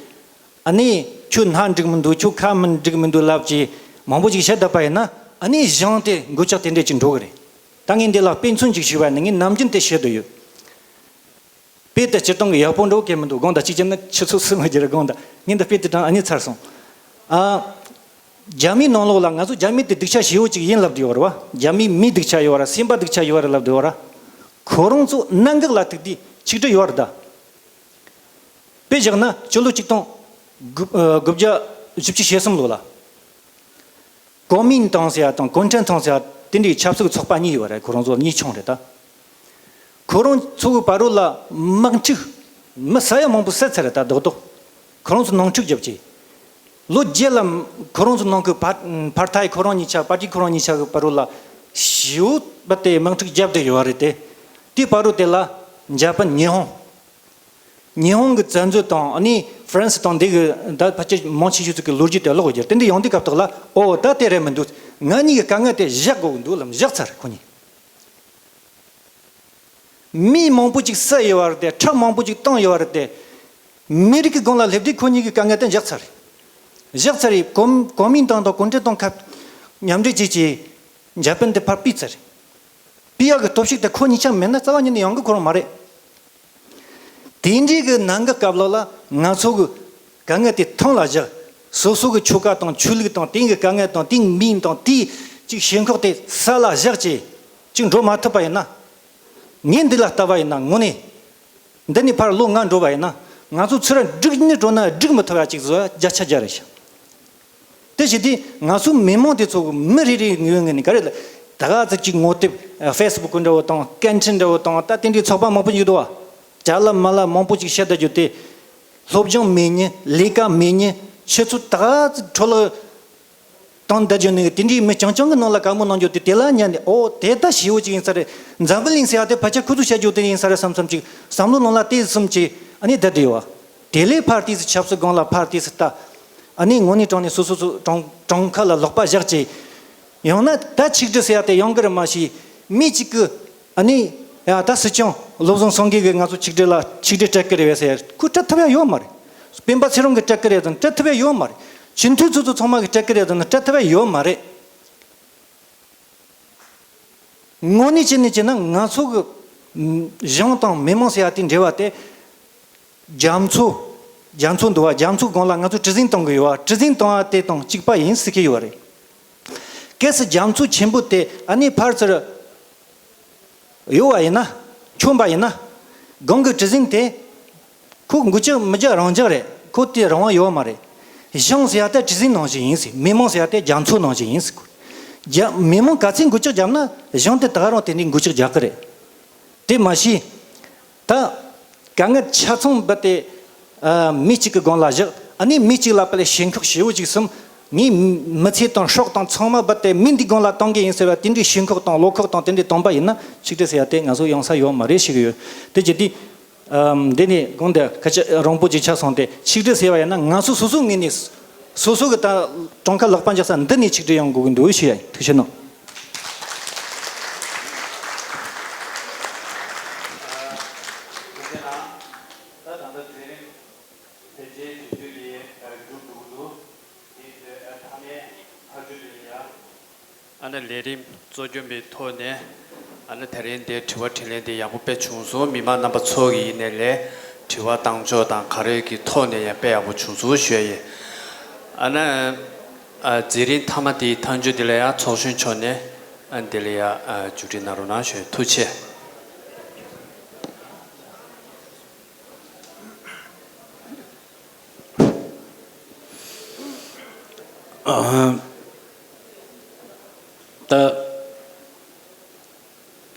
ཨ་ནི་ཁྱོད་སྣ་འགྲིག་མི་འདུག་ཁྱོད་ཁ་མི་འགྲིག་མི་འདུག་ལབ་ཀྱི། མང་པོ་ཅིག་བཤད་བསྡད་པ་ཡིན་ན། ཨ་ནི་གཞུང་དེ་འགོ་ཆག་དེ་འདྲས་ཅིག་འགྲོ་གི་རེད། ད་ངས་འདི་ལ་དཔེ་མཚོན་ཅིག་ཞུས་པ་ཡིན་ན། ངས་ནམ་རྒྱུན་དེ་བཤད་དུ་ཡོད། དཔེ་དེ་སྤྱིར་བཏང་གི་ཡག་པོ་འགྲོ་གི་མི་འདུག་དགོངས་དག་གཅིག་བྱས་ན་ཆུ་ཚོད་སུ་མ་བརྒྱུད་རེད། དགོངས་དག་ངས་འདི་དཔེ་དེ་དྲངས། ཨ་ནི་ཚར་སོང་། ཨ། རྒྱ་མིའི་ནང་ལོགས་ལ་ང་ཚོ་རྒྱ་མི་དེ་སྡུག་ཆ་ཞེ་པོ་ཅིག་ཡིན་ལབ་བསྡད་ཡོད་རེད་བ། རྒྱ་མིའི་མི་སྡུག་ཆ་ཡོད་ར། སེམས་པ་སྡུག་ཆ་ཡོད་ར་ལབ་བསྡད་ཡོད་ར། ཁོ་རང་ཚོ་གནད་འགག་ལ་ཐུག་དུས་ཆིག་སྒྲིལ་ཡོད་རེད་ད། དཔེ་བཞག་ན་སྤྱི་ལོ་གཅིག་སྟོང་དགུ་ཨ་དགུ་བརྒྱ་བཞི་བཅུ་ཞེ་གསུམ་ལོ་ལ། ཀོ་མིན་ཏང་ཟེར་ཡ་དང་གུང་ཁྲན་ཏང་ཟེར་ཡ་དེ་འདྲའི་ཆབ་སྲིད་ཚོགས་པ་གཉིས་ཡོད་རེད། ཁོ་རང་ཚོ་གཉིས་ཆུང་རེད་ད། ཁོ་རང་ཚོ་གི་བར་རོ་ལ་དམག་འཁྲུག་མི་ས་ཡ་མང་པོ་བསད་ཚར་རེད་ད། རྡོག་རྡོག་ཁོ་རང་ཚོ་ནང་འཁྲུག་བརྒྱབ་ཀྱི། ལོ་བརྒྱད་ལ་ཁོ་རང་ཚོ་ནང་གི་ཕར་ཕར་ཐའི་ཁོ་རང་གཉིས་ཆ། པར་ཏི་ཁོ་རང་གཉིས་ཆ་གི་བར་རོ་ལ་ཞེ་པོ་རྦད་དེ་དམག་འཁྲུག་བརྒྱབ་བསྡད་ཡོད་རེད་དེ། དེའི་བར་རོ་དེ་ལ་འཇར་པན། ཉི་ཧོང་། ཉི་ཧོང་གི་བཙན་འཛུལ་དང་། ཨ་ནི་ཧྥ་རན་སི་དང་འདི་གི་ད་ཕལ་ཆེར་མང་ཆེ་ཤོས་ཚོ་གི་ལོ་རྒྱུས་དེ་ཀློག་དགོས་ཀྱི་རེད། དེ་འདྲ་ཡོང་དུས་སྐབས་ཐོག་ལ། ཨོ། ད་དེ་རེད་མི་འདུག་ང་གཉིས་ཀྱི་དཀའ་ངལ་དེ་བཞག་དགོས་ཀྱི་འདུག་ལབ། བཞག་ཚར་ཁོ་གཉིས། མི་མང་པོ་ཅིག་བསད་ཡོད་པ་རེད་དེ། ཁྲག་མང་པོ་ཅིག་བཏང་ཡོད་པ་རེད་དེ། མི་རིགས་ཀྱི་སྒང་ལ་སླེབས་དུས་ཁོ་གཉིས་ཀྱི་དཀའ་ངལ་དེ་བཞག་ཚར་རེད། བཞག་ཚར་རེད། ཀོ་ཀོ་མིན་ཏང་དང་གུང་ཁྲན་ཏང་ཁ་མཉམ་འབྲེལ་བྱས་ཀྱི་འཇར་པན་དེ་ཕར་ཕུད་ཚར་རེད། སྤེལ་ཡག་གི་སྟོབས་ཤུགས་དེ་ཁོ་གཉིས་ཆ་མེད་ན་རྩ་བ་ཉིད་ནས་ཡོང་གི་ཁོ་རང་མ་རེད། དེ་འདྲའི་གི་ནང་གི་སྐབས་ལ་ལ་ང་ཚོ་གི་དཀའ་ངལ་དེ་ཐང་ལ་བཞག་སོ་སོ་གི་ཆོལ་ཁ་དང་ཆོས་ལུགས་དང་དེང་གི་དཀའ་ངལ་དང་དེང་མིང་དང་དེའི་ཅིག་ཞེན་ཁོག་དེ་ས་ལ་བཞག་ཅེས་ཅིག་འགྲོ་མ་ཐུབ་པ་ཡིན་ན། ངས་འདི་ལ་ལྟ་བ་ཡིན་ན་དངོས་གནས། འདི་ནས་ཕར་ལོ་ལྔ་འགྲོ་བ་ཡིན་ན། ང་ཚོ་ཚུར་འགྲིག་ནི་འགྲོ་ན་འགྲིག་མི་ཐུབ་ཡ་ཅིག་བཟོ་ཡ་བརྒྱ་ཆ་བརྒྱ་རེད་ཤག་དེ་བྱས་དུས་ང་ཚོ་མི་མང་དེ་ཚོ་གི་མི་རེ་རེ་ངོས་ངོས་ནས་ག་རེ་ལ་ད་ག་ཙིག་ཅིག་ངོ་དེབ་ཨ་ཧྥེ་སི་བུག་འདྲ་བོ་དང་སྐད་འཕྲིན་འདྲ་བོ་དང་ད་དེ་འདྲའི་ཚོགས་པ་མང་པོ་ཡོད་དོ། བ་ཅ་ལག་མ་ལག་མང་པོ་ཅིག་བཤད་ད་རྒྱུ་དེ་སློབ་སྦྱོང་མེད་ཉིན་ལས་ཀ་མེད་ཉིན་ཁྱེད་ཚོ་ད་ག་ཙིག་འཕྲོ་བརླག་བཏང་ད་རྒྱུ་ནི་དེ་འདྲའི་མི་རྐྱང་རྐྱང་གི་ནང་ལ་བཀའ་མོལ་གནང་རྒྱུ་དེ་དེ་ལ་ཉན་ནས་ཨོ་དེ་ད་ཞེ་བོ་ཅིག་ཡིན་ས་རེད། འཛམ་བུ་གླིང་ཟེར་ཡ་དེ་ཕལ་ཆེར་ཁོ་ཚོ་བཤད་རྒྱུ་དེ་ཡིན་ས་རེད་བསམ་བསམ་ཅིག་བསམ་བློ་ནང་ལ་དེ་བསམ་ཅིག་ཨ་ནི་བསྡད་དེ་ཡོད་བ། དེ་ལས་ཕར་དུས་སུ་ཆབ་སྲིད་སྒང་ལ་ཕར་དུས་སུ་ལྟ། ཨ་ནི་དངོས་གནས་དྲང་གནས་སོ་སོ་སོ་གྲོང་གྲོང་ཁ་ལ་ལོག་པ་བཞག་ཅིག་ཡང་ན་ད་ཆིག་སྒྲིལ་ཟེར་ཡ་དེ་ཡོང་གི་རེད་མ་གཞི། མི་གཅིག་གི་ཨ་ནི་ཡ་ད་སྲིད་སྐྱོང་བློ་བཟང་སེང་གེ་གིས་ང་ཚོ་ཆིག་སྒྲིལ་ལ་ཆིག་སྒྲིལ་སྤྲད་ཀྱི་རེད་བས་ཟེར་ཡ་ཁོས་སྤྲད་ཐུབ་ཡ་ཡོད་མ་རེད། སྤེན་པ་ཚེ་རིང་གིས་སྤྲད་ཀྱི་རེད་དང་སྤྲད་ཐུབ་ཡ་ཡོད་མ་རེད། སྤྱི་འཐུས་ཚོ་ཚོ་ཚང་མ་གིས་སྤྲད་ཀྱི་རེད་དང་སྤྲད་ཐུབ་ཡ་ཡོད་མ་རེད། དངོས་གནས་བྱས་ནས་བྱས་ན་ང་ཚོ་གི་གཞུང་དང་མི་མང་ཟེར་ཡ་དེ་འབྲེལ་བ་དེ། རྒྱ་མཚོ། རྒྱ་མཚོ་འདུག་བ། རྒྱ་མཚོ་སྒང་ལ་ང་ཚོ་གྲུ་གཟིངས་གཏོང་གི་ཡོད་བ། གྲུ་གཟིངས་གཏོང་བ་དེ་དང་གཅིག་པ་ཡིན་ཟེར་གྱི་ཡོད་རེད། གལ་སྲིད་རྒྱ་མཚོ་ཆེན་པོ་དེ་ཨ་ནི་ཕར་ཚུར་གཡོ་བ་ཡིན་ན། མཆོང་པ་ཡིན་ན། སྒང་གི་གྲུ་གཟིངས་དེ་ཁོ་འགུལ་སྐྱོད་མི་རྒྱག་རང་འཇགས་རེད། ཁོ་དེ་རང་དབང་ཡོད་མ་རེད། གཞུང་ཟེར་ཡ་ད་གྲུ་གཟིངས་ནང་བཞིན་ཡིན་ཟེར། མི་མང་ཟེར་ཡ་དེ་རྒྱ་མཚོ་ནང་བཞིན་ཡིན་ཟེར། རྒྱ་མི་མང་ག་ཚོད་འགུལ་སྐྱོད་བརྒྱབ་ན་གཞུང་དེ་ད་ག་རང་དེ་འདྲའི་འགུལ་སྐྱོད་རྒྱག་གི་རེད། དེ་མ་གཞི། ད། དཀའ་ངལ་ཆ་ཚང་རྦད་དེ། ཨ། མི་གཅིག་གི་སྒང་ལ་བཞག་ཨ་ནི་མི་གཅིག་ལ་དཔེ་ལ་ཞེན་ཁོག་ཞེ་བོ་ཅིག་སོང་། ངའི་མི་ཚེ་དང་སྲོག་དང་ཚང་མ་རྦད་དེ་མི་འདི་སྒང་ལ་གཏོང་གི་ཡིན་ཟེར་བ་དེ་འདྲའི་ཞེན་ཁོག་དང་བློ་ཁོག་དང་དེ་འདྲའི་གཏོང་པ་ཡིན་ན་ཆིག་སྒྲིལ་ཟེར་ཡ་དེ་ང་ཚོ་ཡོང་ས་ཡོད་མ་རེད་ཞུ་གི་ཡོད། དེ་བྱས་དུས། ཨམ། འདི་ནས་དགོངས་དེ་ཁ་ཆེ་རིང་པོ་ཅིག་ཆགས་སོང་སྟེ་ཆིག་སྒྲིལ་ཟེར་བ་ཡིན་ན་ང་ཚོ་སོ་སོ་ངོས་ནས། སོ་སོ་གི་ད་གྲངས་ཀ་ལག་པ་འཇག་ས་འདི་ནས་ཆིག་སྒྲིལ་ཡོང་དགོས་ཀྱི་འདུག་ཞུ་ཡ་ཡིན། ཐུགས་རྗེ་གནང་། ཨ་ནི་ལས་རིམ་གཙོ་སྐྱོང་པའི་ཐོག་ནས་ཨ་ནི་དེ་རིང་འདིར་དྲི་བ་དྲིས་ལན་འདི་ཡག་པོ་དཔེ་བྱུང་སོང་། མི་མང་རྣམ་པ་ཚོ་གི་ཡིན་ནའི་ལས་དྲི་བ་བཏང་ཕྱོགས་དང་ག་རེ་གི་ཐོག་ནས་ཡང་དཔེ་ཡག་པོ་བྱུང་སོང་ཞུ་ཡ་ཡིན། ཨ་ནི་ཨ་མཛད་རིམ་མཐའ་མ་དེའི་མཐའ་མཇུག་འདི་ལ་ཡང་ཚོགས་གཞོན་མཆོག་ནས་ཨ་འདི་ལ་ཡང་ཨ་མཇུག་སྒྲིལ་གནང་རོགས་གནང་ཞུ་ཡ་ཡིན། ཐུགས་རྗེ་ཆེ། ཨ། ད་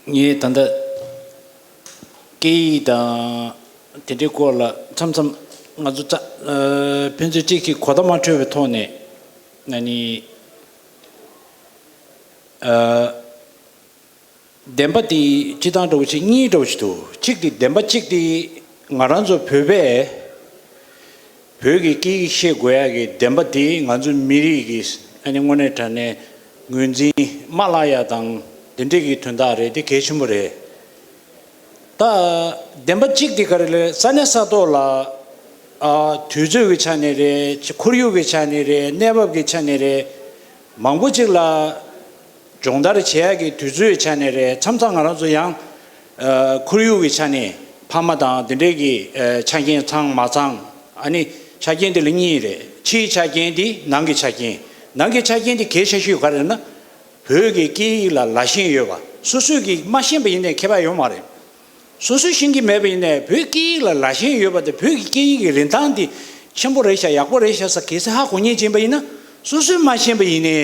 ངས་ད་ལྟ་སྐད་ཡིག་དང་དེ་འདྲའི་སྐོར་ལ་མཚམས་མཚམས་ང་ཚོ་ཙ་ཨ་ཕན་ཚུན་གཅིག་གིས་གོ་བརྡ་མ་འཕྲོད་པའི་ཐོག་ནས་ཨ་ནི་ཨ། བདེན་པ་དེ་སྤྱི་བཏང་འདྲ་བོ་ཞིག་གཉིས་འདྲ་བོ་ཞིག་འདུག་གཅིག་དེ་བདེན་པ་གཅིག་དེ་ང་རང་ཚོ་བོད་པས་བོད་ཀྱི་སྐད་ཡིག་ཤེས་དགོས་ཡ་གི་བདེན་པ་དེ་ང་ཚོ་མི་རིགས་ཀྱི་ཨ་ནི་དངོས་གནས་དྲང་གནས་ངོས་འཛིན་མ་བརླག་ཡ་དང་དེ་འདྲས་ཀྱི་དོན་དག་རེད། དེ་གལ་ཆེན་པོ་རེད། ད་བདེན་པ་གཅིག་དེ་ག་རེ་ལས་ས་གནས་ས་ཐོག་ལ་ཨ་དུས་ཚོད་ཀྱི་ཆ་ནས་རེད། ཁོར་ཡུག་གི་ཆ་ནས་རེད། གནས་བབ་ཀྱི་ཆ་ནས་རེད། མང་པོ་ཅིག་ལ་སྦྱོང་བརྡར་བྱེད་ཡག་གི་དུས་ཚོད་ཆ་ནས་རེད། མཚམས་མཚམས་ང་རང་ཚོ་ཡང་ཨ་ཁོར་ཡུག་གི་ཆ་ནས་ཕ་མ་དང་དེ་འདྲས་ཀྱི་ཨ་ཆ་རྐྱེན་ཚང་མ་ཚང་། ཨ་ནི་ཆ་རྐྱེན་དེ་ལ་གཉིས་རེད། ཕྱིའི་ཆ་རྐྱེན་དེ་ནང་གི་ཆ་རྐྱེན། ནང་གི་ཆ་རྐྱེན་དེ་གལ་ཆེ་ཤོས་ག་རེ་རེད་ན། བོད་ཀྱི་སྐད་ཡིག་ལ་ལ་ཞེན་ཡོད་པ། སོ་སོས་ཀྱིས་མ་ཤེས་པ་ཡིན་ནའི་ཁྱད་པར་ཡོད་མ་རེད། སོ་སོས་ཤེས་ཀྱི་མེད་པ་ཡིན་ནའི་བོད་སྐད་ཡིག་ལ་ལ་ཞེན་ཡོད་པ་དང་བོད་ཀྱི་སྐད་ཡིག་གི་རིན་ཐང་འདི་ཆེན་པོ་རེད་ཤག་ཡག་པོ་རེད་ཤག་ཟེར་གལ་སྲིད་ཧ་གོ་མཁན་ཅིག་ཡིན་པ་ཡིན་ན། སོ་སོས་མ་ཤེས་པ་ཡིན་ནའི་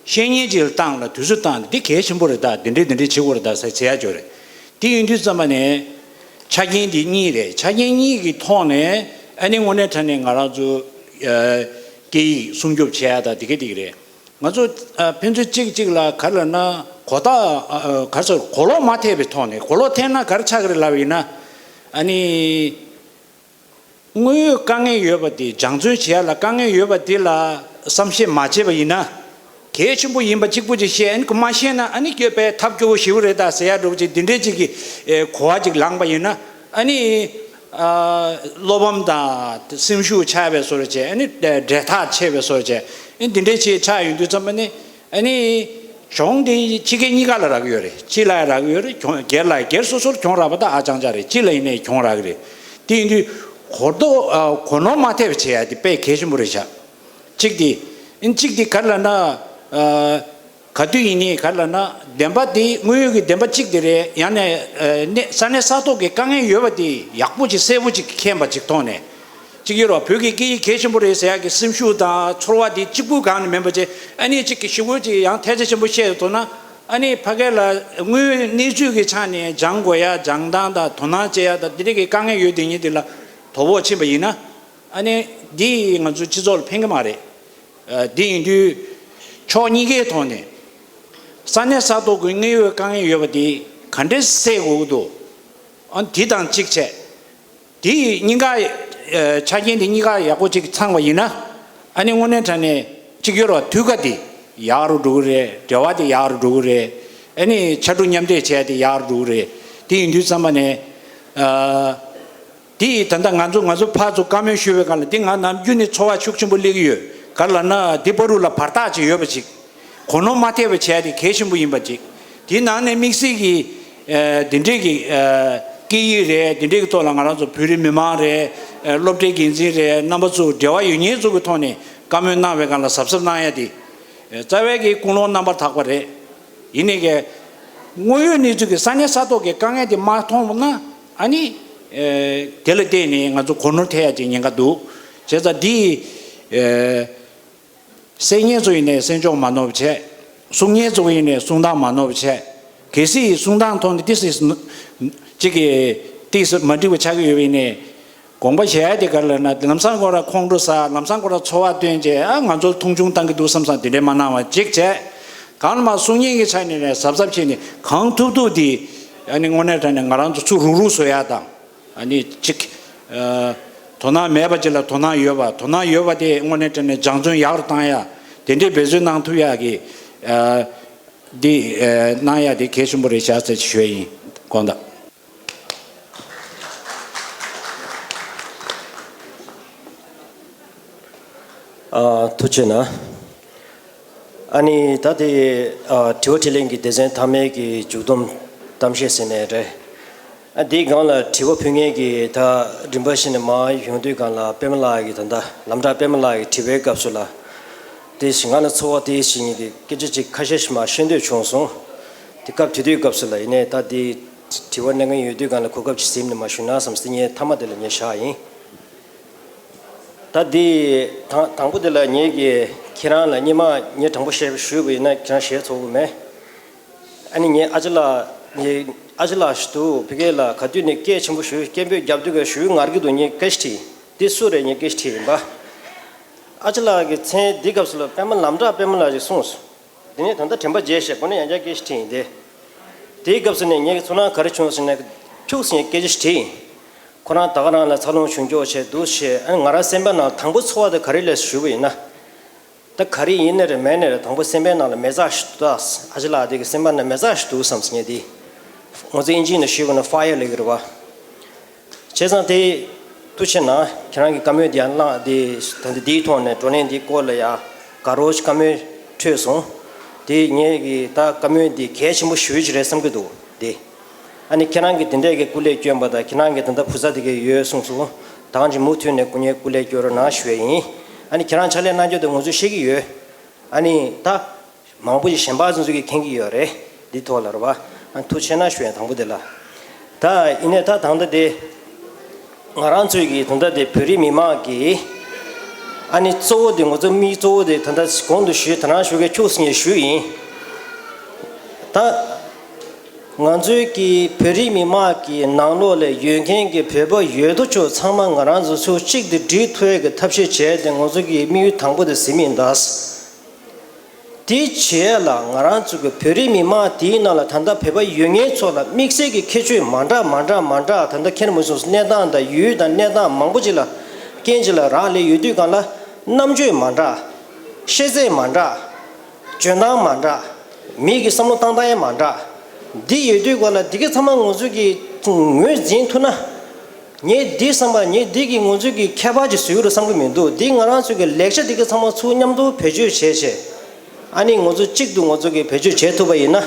ཤེས་མཁན་ཅིག་ལ་བཏང་ལ་དུས་ཚོད་བཏང་འདི་གལ་ཆེན་པོ་རེད། ད་འདི་འདྲས་འདི་འདྲས་བྱེད་དགོས་རེད་ད་ཟེར་བྱེད་ཡག་ཅིག་རེད། དེ་ཡིན་དུས་ཙམ་པ་ནས་ཆ་རྐྱེན་འདི་གཉིས་རེད། ཆ་རྐྱེན་གཉིས་ཀྱི་ཐོག་ནས་ཨ་ནི་དངོས་གནས་དྲང་གནས་ང་རང་ཚོ་ཨ་སྐད་ཡིག་སྲུང་སྐྱོབ་བྱེད་ཡག་ད་འདི་ག་འདི་ག་རེད། ང་ཚོ་ཨ་ཕན་ཚུན་གཅིག་གཅིག་ལ་ག་རེ་ལབ་ན་གོ་བརྡ་ཨ་ཨ་ག་རེ་ཟེར། གོ་ལོག་མ་ཐེབས་པའི་ཐོག་ནས། གོ་ལོག་ཐེབས་ན་ག་རེ་ཆགས་ཀྱི་རེད་ལབ་པ་ཡིན་ན། ཨ་ནི་དངོས་ཡོད་དཀའ་ངལ་ཡོད་པ་དེ་སྦྱང་བརྩོན་བྱེད་ཡ་ལ་དཀའ་ངལ་ཡོད་པ་དེ་ལ་བསམ་ཤེས་མ་བྱས་པ་ཡིན་ན། གལ་ཆེན་པོ་ཡིན་པ་གཅིག་པུ་ཅིག་བཤད། ཨ་ནི་མ་ཤེས་ན་ཨ་ནི་སྐྱོད་པའི་ཐབས་སྐྱོ་བོ་ཞེ་པོ་རེད་ད་ཟེར་ཡ་འདྲ་བོ་ཅིག་འདི་འདྲའི་ཅིག་གི་ཨེ་གོ་བ་ཅིག་ལངས་པ་ཡིན་ན། ཨ་ནི་ཨ་བློ་ཕམ་དང་སེམས་ཤུགས་ཆག་པའི་བཟོ་འདྲ་བྱས། ཨ་ནི་འབྲེལ་ཐག་ཆད་པའི་བཟོ་འདྲ་བྱས། ཨ་ནི་འདི་འདྲའི་ཅིག་ཆགས་ཡོང་དུས་ཙམ་པ་ནི་ཨ་ནི་ གྱོང་དེ་ཕྱི་རྒྱལ་གཉིས་ཀ་ལ་རག་གི་ཡོད་རེད། སྤྱི་ལ་ཡང་རག་གི་ཡོད་རེད། གྱོང་སྒེར་ལ་ཡང་། སྒེར་སོ་སོར་གྱོང་རག་པ་ད་ཨ་ཅང་ཅང་རེད། སྤྱི་ལ་ཡིན་ནའི་གྱོང་རག་གི་རེད། དེ་ཡིན་དུས་གོ་རྟོགས་ཨ་གོ་ནོར་མ་ཐེབས་པ་བྱེད་ཡ་དེ་དཔེ་གལ་ཆེན་པོ་རེད་ཤག་གཅིག་དེ། ཨིན་གཅིག་དེ་ག་རེ་ལབ་ན། ཨ་ག་དུས་ཡིན་ནའི་ག་རེ་ལབ་ན། བདེན་པ་དེ་དངོས་ཡོད་ཀྱི་བདེན་པ་གཅིག་དེ་རེད། ཡང་ན་ཨ་གནས་ས་གནས་ས་ཐོག་གི་དཀའ་ངལ་ཡོད་པ་དེ་ཡག་པོ་ཅིག་གསལ་པོ་ཅིག་མཁྱེན་པ་ཅིག་ཐོག་ནས། གཅིག་ཡོད་རེད་བ། བོད་ཀྱི་སྐད་ཡིག་གལ་ཆེན་པོ་རེད་ཟེར་ཡག་གི་སེམས་ཤུགས་དང་ཚོར་བ་དེ་གཅིག་པུའི་སྒང་ནས་མིན་པ་བྱས། ཨ་ནི་གཅིག་གི་ཞི་བོ་ཅིག་ཡང་ཐལ་ཆ་ཆེན་པོ་བཤད་ཐུབ་ན། ཨ་ནི་ཕ་གི་ལ་དངོས་ཡོད་གནས་ཚུལ་གྱི་ཆ་ནས་སྦྱང་དགོས་ཡ། སྦྱང་སྟངས་དང་དོ་སྣང་བྱེད་ཡ་དང་དེ་འདྲ་གི་དཀའ་ངལ་ཡོད་དེ་ཉིད་དེ་ལ་དོ་ཕོག་ཕྱིན་པ་ཡིན་ན། ཨ་ནི་འདི་ང་ཚོའི་སྤྱི་ཚོགས་ལ་ཕན་གྱི་མ་རེད། ཨ་འདི་ཡིན་དུས་ཕྱོགས་གཉིས་ཀའི་ཐོག་ནས་ས་གནས་ས་ཐོག་གི་དངོས་ཡོད་དཀའ་ངལ་ཡོད་པ་དེ་ག་འདྲས་སེལ་དགོས་ཀྱི་འདུག་ཨ་འདི་དང་གཅིག་བྱས། དེ་གཉིས་ཀ་ཨ་ཆ་རྐྱེན་དེ་གཉིས་ཀ་ཡག་པོ་ཅིག་ཚང་བ་ཡིན་ན། ཨ་ནི་དངོས་གནས་དྲང་གནས་གཅིག་ཡོད་རེད་བ། དུས་སྐབས་དེ་ཡག་རུ་འགྲོ་གི་རེད། འབྲེལ་བ་དེ་ཡག་རུ་འགྲོ་གི་རེད། ཨ་ནི་ཕྱར་གྲུ་མཉམ་འདེགས་བྱས་དེ་ཡག་རུ་འགྲོ་གི་རེད། དེ་ཡིན་དུས་ཙམ་པ་ནས་ཨ་དེ་ད་ལྟ་ང་ཚོ་ང་ཚོ་ཕར་ཚུར་བཀའ་མོལ་ཞུ་བའི་སྒང་ལ། དེ་ང་ནམ་རྒྱུན་ནས་ཚོར་བ་ཤུགས་ཆེན་པོ་སླེབས་ཀྱི་ཡོད། ག་རེ་ལབ་ན་དེ་བར་དུ་ལ་བར་ཐག་ཅིག་ཡོད་པ་ཅིག་གོ་ནོར་མ་ཐེབས་པ་བྱས་ཏེ་གལ་ཆེན་པོ་ཡིན་པ་ཅིག་དེའི་ནང་ནས་དམིགས་བསལ་གྱི་ཨ་འདི་འདྲས་ཀྱི་ཨ་སྐད་ཡིག་རེད། འདི་འདྲས་ཀྱི་ཐོག་ལ་ང་རང་ཚོ་བོད་རིགས་མི་མང་རེད། ཨ་སློབ་གྲྭའི་འགན་འཛིན་རེད། རྣམ་པ་ཚོ་འབྲེལ་བ་ཡོད་མཁན་ཚོ་གི་ཐོག་ནས་བཀའ་མོལ་གནང་བའི་སྒང་ལ་གཟབ་གཟབ་གནང་ཡ་དེ་ཨ་རྩ་བའི་གི་ཀུན་སློང་རྣམ་པར་དག་པ་རེད། ཡིན་ནའི་གི་དངོས་ཡོད་གནས་ཚུལ་གྱི་ས་གནས་ས་ཐོག་གི་དཀའ་ངལ་དེ་མ་མཐོང་ན། ཨ་ནི་ཨ་དེ་ལ་བརྟེན་ནས་ང་ཚོ་གོ་ནོར་ཐེབས་ཡ་ཅིག་ཉེན་ཁ་འདུག་བྱས་ཙང་འདི་ཨ་གསན་མཁན་ཚོ་ཡིན་ནའི་གསན་ཕྱོགས་མ་ནོར་བ་བྱས། གསུང་མཁན་ཚོ་ཡིན་ནའི་གསུང་སྟངས་མ་ནོར་བ་བྱས། གལ་སྲིད་གསུང་སྟངས་ཐོག་ནས་ཏོག་ཙམ་གཅིག་གིས་ཏོག་ཙམ་མ་འགྲིག་པ་ཆགས་ཀྱི་ཡོད་པ་ཡིན་ནའི། དགོངས་པ་བཞེས་ཡ་དེ་ག་རེ་ལབ་ན། ལམ་སང་ཁོ་རང་ཁོང་ཁྲོ་ཟ། ལམ་སང་ཁོ་རང་ཚོར་བ་སྟོན་བྱས། ཨ་ང་ཚོར་མཐོང་ཆུང་བཏང་གི་འདུག་བསམ་བསམ་དེ་འདྲས་མ་གནང་བ་གཅིག་བྱས། གང་ལ་མ་གསུང་མཁན་གྱི་ཆ་ནས་ནས་གཟབ་གཟབ་བྱས་ནས་གང་ཐུབ་ཐུབ་དེ་ཨ་ནི་དངོས་གནས་དྲང་གནས་ང་རང་ཚོ་ཚུར་རུག་རུག་བཟོ་ཡ་དང་། ཨ་ནི་གཅིག་ཨ་དོ་སྣང་མེད་པ་ཅིག་ལ་དོ་སྣང་ཡོད་པ། དོ་སྣང་ཡོད་པ་དེ་དངོས་གནས་དྲང་གནས་སྦྱང་བརྩོན་ཡག་རུ་བཏང་ཡ། དེ་འདྲའི་འབད་བརྩོན་གནང་ཐུབ་ཡ་གི་ཨ་འདི་ཨ་གནང་ཡ་དེ་གལ་ཆེན་པོ་རེད་ཤག་ཟེར་ཞུ་ཡ་ཡིན། དགོངས་དག་ཨ་ཐུགས་རྗེ་གནང་། ཨ་ནི་ད་དེ་ཨ་དྲི་བ་དྲིས་ལན་གྱི་སྡེ་ཚན་མཐའ་མའི་གི་མཇུག་བསྡོམས་གཏམ་བཤད་ཟེར་ནའི་རེད། ཨ་དེའི་སྒང་ལ་དྲི་བ་ཕུལ་མཁན་གྱི་ད་རིམ་པ་བཞིན་ནས་མར་ཡོང་དུས་སྒང་ལ་པདྨ་ལགས་ཀྱིས་ད་ལྟ་ལམ་བདག་པདྨ་ལགས་ཀྱི་དྲི་བའི་སྐབས་སུ་ལ། དེ་བཞིན་ང་ལ་ཚོར་བ་དེ་བཞིན་གྱི་སྐད་ཆ་ཅིག་ཁ་ཤས་ཤིག་མར་ཤོད་འདོད་བྱུང་སོང་། དེ་སྐབས་དེ་དུས་སྐབས་སུ་ལ་ཡིན་ནའི་ད་དེ་དྲི་བ་གནང་མཁན་ཡོད་དུས་སྒང་ལ་གོ་སྐབས་ཅིག་ཟིན་ནས་མར་ཞུ་ན་བསམས་ཏེ་ངས་མཐའ་མ་དེ་ལ་ངས་བཞག་ཡིན། ད་འདི་དང་དང་པོ་དེ་ལ་ངེད་ཀྱིས་ཁྱེད་རང་ལ་སྔོན་མ་ངས་དྲང་པོ་བཤད་ཞུས་པ་ཡིན་ན་ཁྱེད་རང་ཞེད་ཚོར་གི་མེད། ཨ་ནི་ངའི་ཨ་ཅག་ལགས་ངའི་ཨ་ཅག་ལགས་ཤིག་འདུག་ཕ་གི་ལ་ག་དུས་ནས་སྐད་ཆེན་པོ་ཞུ་སྐད་འབོད་རྒྱབ་དུས་ཀ་ཞུ་ངར་གི་འདུག་ངས་སྐད་ཆ་དྲིས་འདི་སུ་རེད་ངས་སྐད་ཆ་དྲིས་ཡིན་པ། ཨ་ཅག་ལགས་ཀྱི་མཚན་འདི་སྐབས་སུ་ལ་པདྨ་ལམ་བདག་པདྨ་ལགས་ཞེས་གསུངས་སོང་། དེ་ནས་ད་ལྟ་དྲན་པ་བརྗེད་ཤག་ཁོ་ན་ཡང་བསྐྱར་སྐད་ཆ་དྲིས་ཡིན་ཏེ། དེའི་སྐབས་སུ་ནས་ངས་ཚོར་སྣང་ག་རེ་བྱུང་ཟེར་ན་ཁྱུག་ཟེར་ངས་སྐད་ཆ་དྲིས་ཡིན། ཁོ་རང་ད་ག་རང་ལ་འཚར་ལོངས་བྱུང་ཀྱོག་བྱས་འདུག་བྱས་ཨ་ནི་ང་རང་སེམས་པ་ནང་དང་པོ་ཚོར་བ་དེ་ག་རེ་སླེབས་ཞུས་པ་ཡིན་ན། ད་ག་རེ་ཡིན་ནའི་རེད་མེད་ནའི་རེད་དང་པོ་སེམས་པའི་ནང་ལ་མེ་བཙའ་ཞིག་འདུག་ད་ཨ་ཅག་ལགས་དེ་གི་སེམས་པ་ནང་མེ་བཙའ་ཞིག་འདུག་བསམ་སོང་ངས་དེ། ང་ཚོ་ཨིན་ཇི་ནང་ཞུས་པ་ན་ཕ་ཡར་ལབ་ཀྱི་རེད་བ། བྱས་ཙང་དེ་ཐུགས་རྗེ་གནང་ཁྱེད་རང་གི་བཀའ་མོལ་འདི་ཡང་གནང་དེ་ད་ལྟ་འདིའི་ཐོག་ནས་བགྲོ་གླེང་འདིའི་སྐོར་ལ་ཡང་དགའ་རབ་ཀྱི་བཀའ་མོལ་འཕྲོས་སོང་། དེ་ངས་ཀྱི་ད་བཀའ་མོལ་འདི་གལ་ཆེན་པོ་ཞེ་པོ་ཅིག་རེད་བསམ་གྱི་འདུག་དེ། ཨ་ནི་ཁྱེད་རང་གིས་དེ་འདྲས་ཀྱི་སྐུ་ལས་བསྐྱོན་པ་དང་ཁྱེད་རང་གི་དེ་འདྲ་བུ་ཚ་དེ་གས་ཡོད་གསུངས་སོང་། ད་གང་ཅིག་མུ་མཐུད་ནས་སྐུ་ངལ་སྐུ་ལས་སྐྱོན་རོགས་གནང་ཞུ་ཡས་ཡིན། ཨ་ནི་ཁྱེད་རང་ཕྱག་ལས་གནང་རྒྱུ་དེ་ང་ཚོས་ཤེས་ཀྱི་ཡོད། ཨ་ནི་ད། མང་པོ་ཞིག་གཞན་པ་ཚོ་ཚོས་ཀྱིས་མཁྱེན་གྱི་ཡོད་རེད། འདི་ཐོག་ལ་རེད་བ། ཨ་ཐུགས་རྗེ་གནང་ཞུ་ཡས་དང་པོ་དེ་ལ། ད་ཡིན་ནའི་ད་ད་ལྟ་དེ། ང་རང་ཚོས་ཀྱི་ད་ལྟ་དེ་བོད་རིགས་མི་མང་གི། ཨ་ནི་གཙོ་བོ་དེ་ང་ཚོ་དམིགས་གཙོ་བོ་དེ་ད་ལྟ་གོང་དུ་ཞུས་ད་རང་ཞུ་གི་ཁྱུག་ཟེར་ངས་ཞུས་ཡིན། ད། ང་ཚོའི་གི་བོད་རིགས་མི་མང་གི་ནང་ལོགས་ལ་ཡོད་མཁན་གྱི་བོད་པ་ཡོད་དོ་ཅོག་ཚང་མ་ང་རང་ཚོ་ཚུར་གཅིག་ཏུ་སྒྲིལ་ཐུབ་ཡས་ཀྱི་ཐབས་ཤེས་བྱས་ཏེ་ང་ཚོ་གི་དམིགས་ཡུལ་དང་པོ་དེ་ཟིན་མིན་ད། དེ་བྱེད་ཡ་ལ་ང་རང་ཚོ་གི་བོད་རིགས་མི་མང་དེའི་ནང་ལ་ད་ལྟ་བོད་པ་ཡོད་མཁན་ཚོ་ལ་དམིགས་བསལ་གྱི་ཁྱད་ཆོས་མ་འདྲ་མ་འདྲ་མ་འདྲ་ད་ལྟ་ཁྱེད་རང་མུ་སོང་གནས་སྟངས་དང་ཡུལ་དང་གནས་སྟངས་མང་པོ་ཅིག་ལ་རྐྱེན་ཅིག་ལ་རག་ལས་ཡོད་དུས་སྒང་ལ་རྣམ་དཔྱོད་མ་འདྲ། ཤེས་ཚད་མ་འདྲ། འཇོན་ཐང་མ་འདྲ། མི་གི་བསམ་བློ་བཏང་སྟངས་ཡང་མ་འདྲ། འདི་ཡོད་དུས་སྒང་ལ་འདི་ག་ཚང་མ་ང་ཚོ་གི་ངོས་འཛིན་ཐུབ་ན། ངས་འདི་བསམ་པ་ངས་འདི་གི་ང་ཚོ་གི་ཁྱད་པར་ཅིག་བཟོ་གི་རེད་བསམ་གི་མི་འདུག་འདི་ང་རང་ཚོ་གི་ལེགས་ཆ་འདི་ག་ཚང་མ་ཚུར་མཉམ་དུ་བེད་སྤྱོད་བྱས་བྱས། ཨ་ནི་ང་ཚོ་གཅིག་ཏུ་ང་ཚོ་གིས་བེད་སྤྱོད་བྱེད་ཐུབ་པ་ཡིན་ན།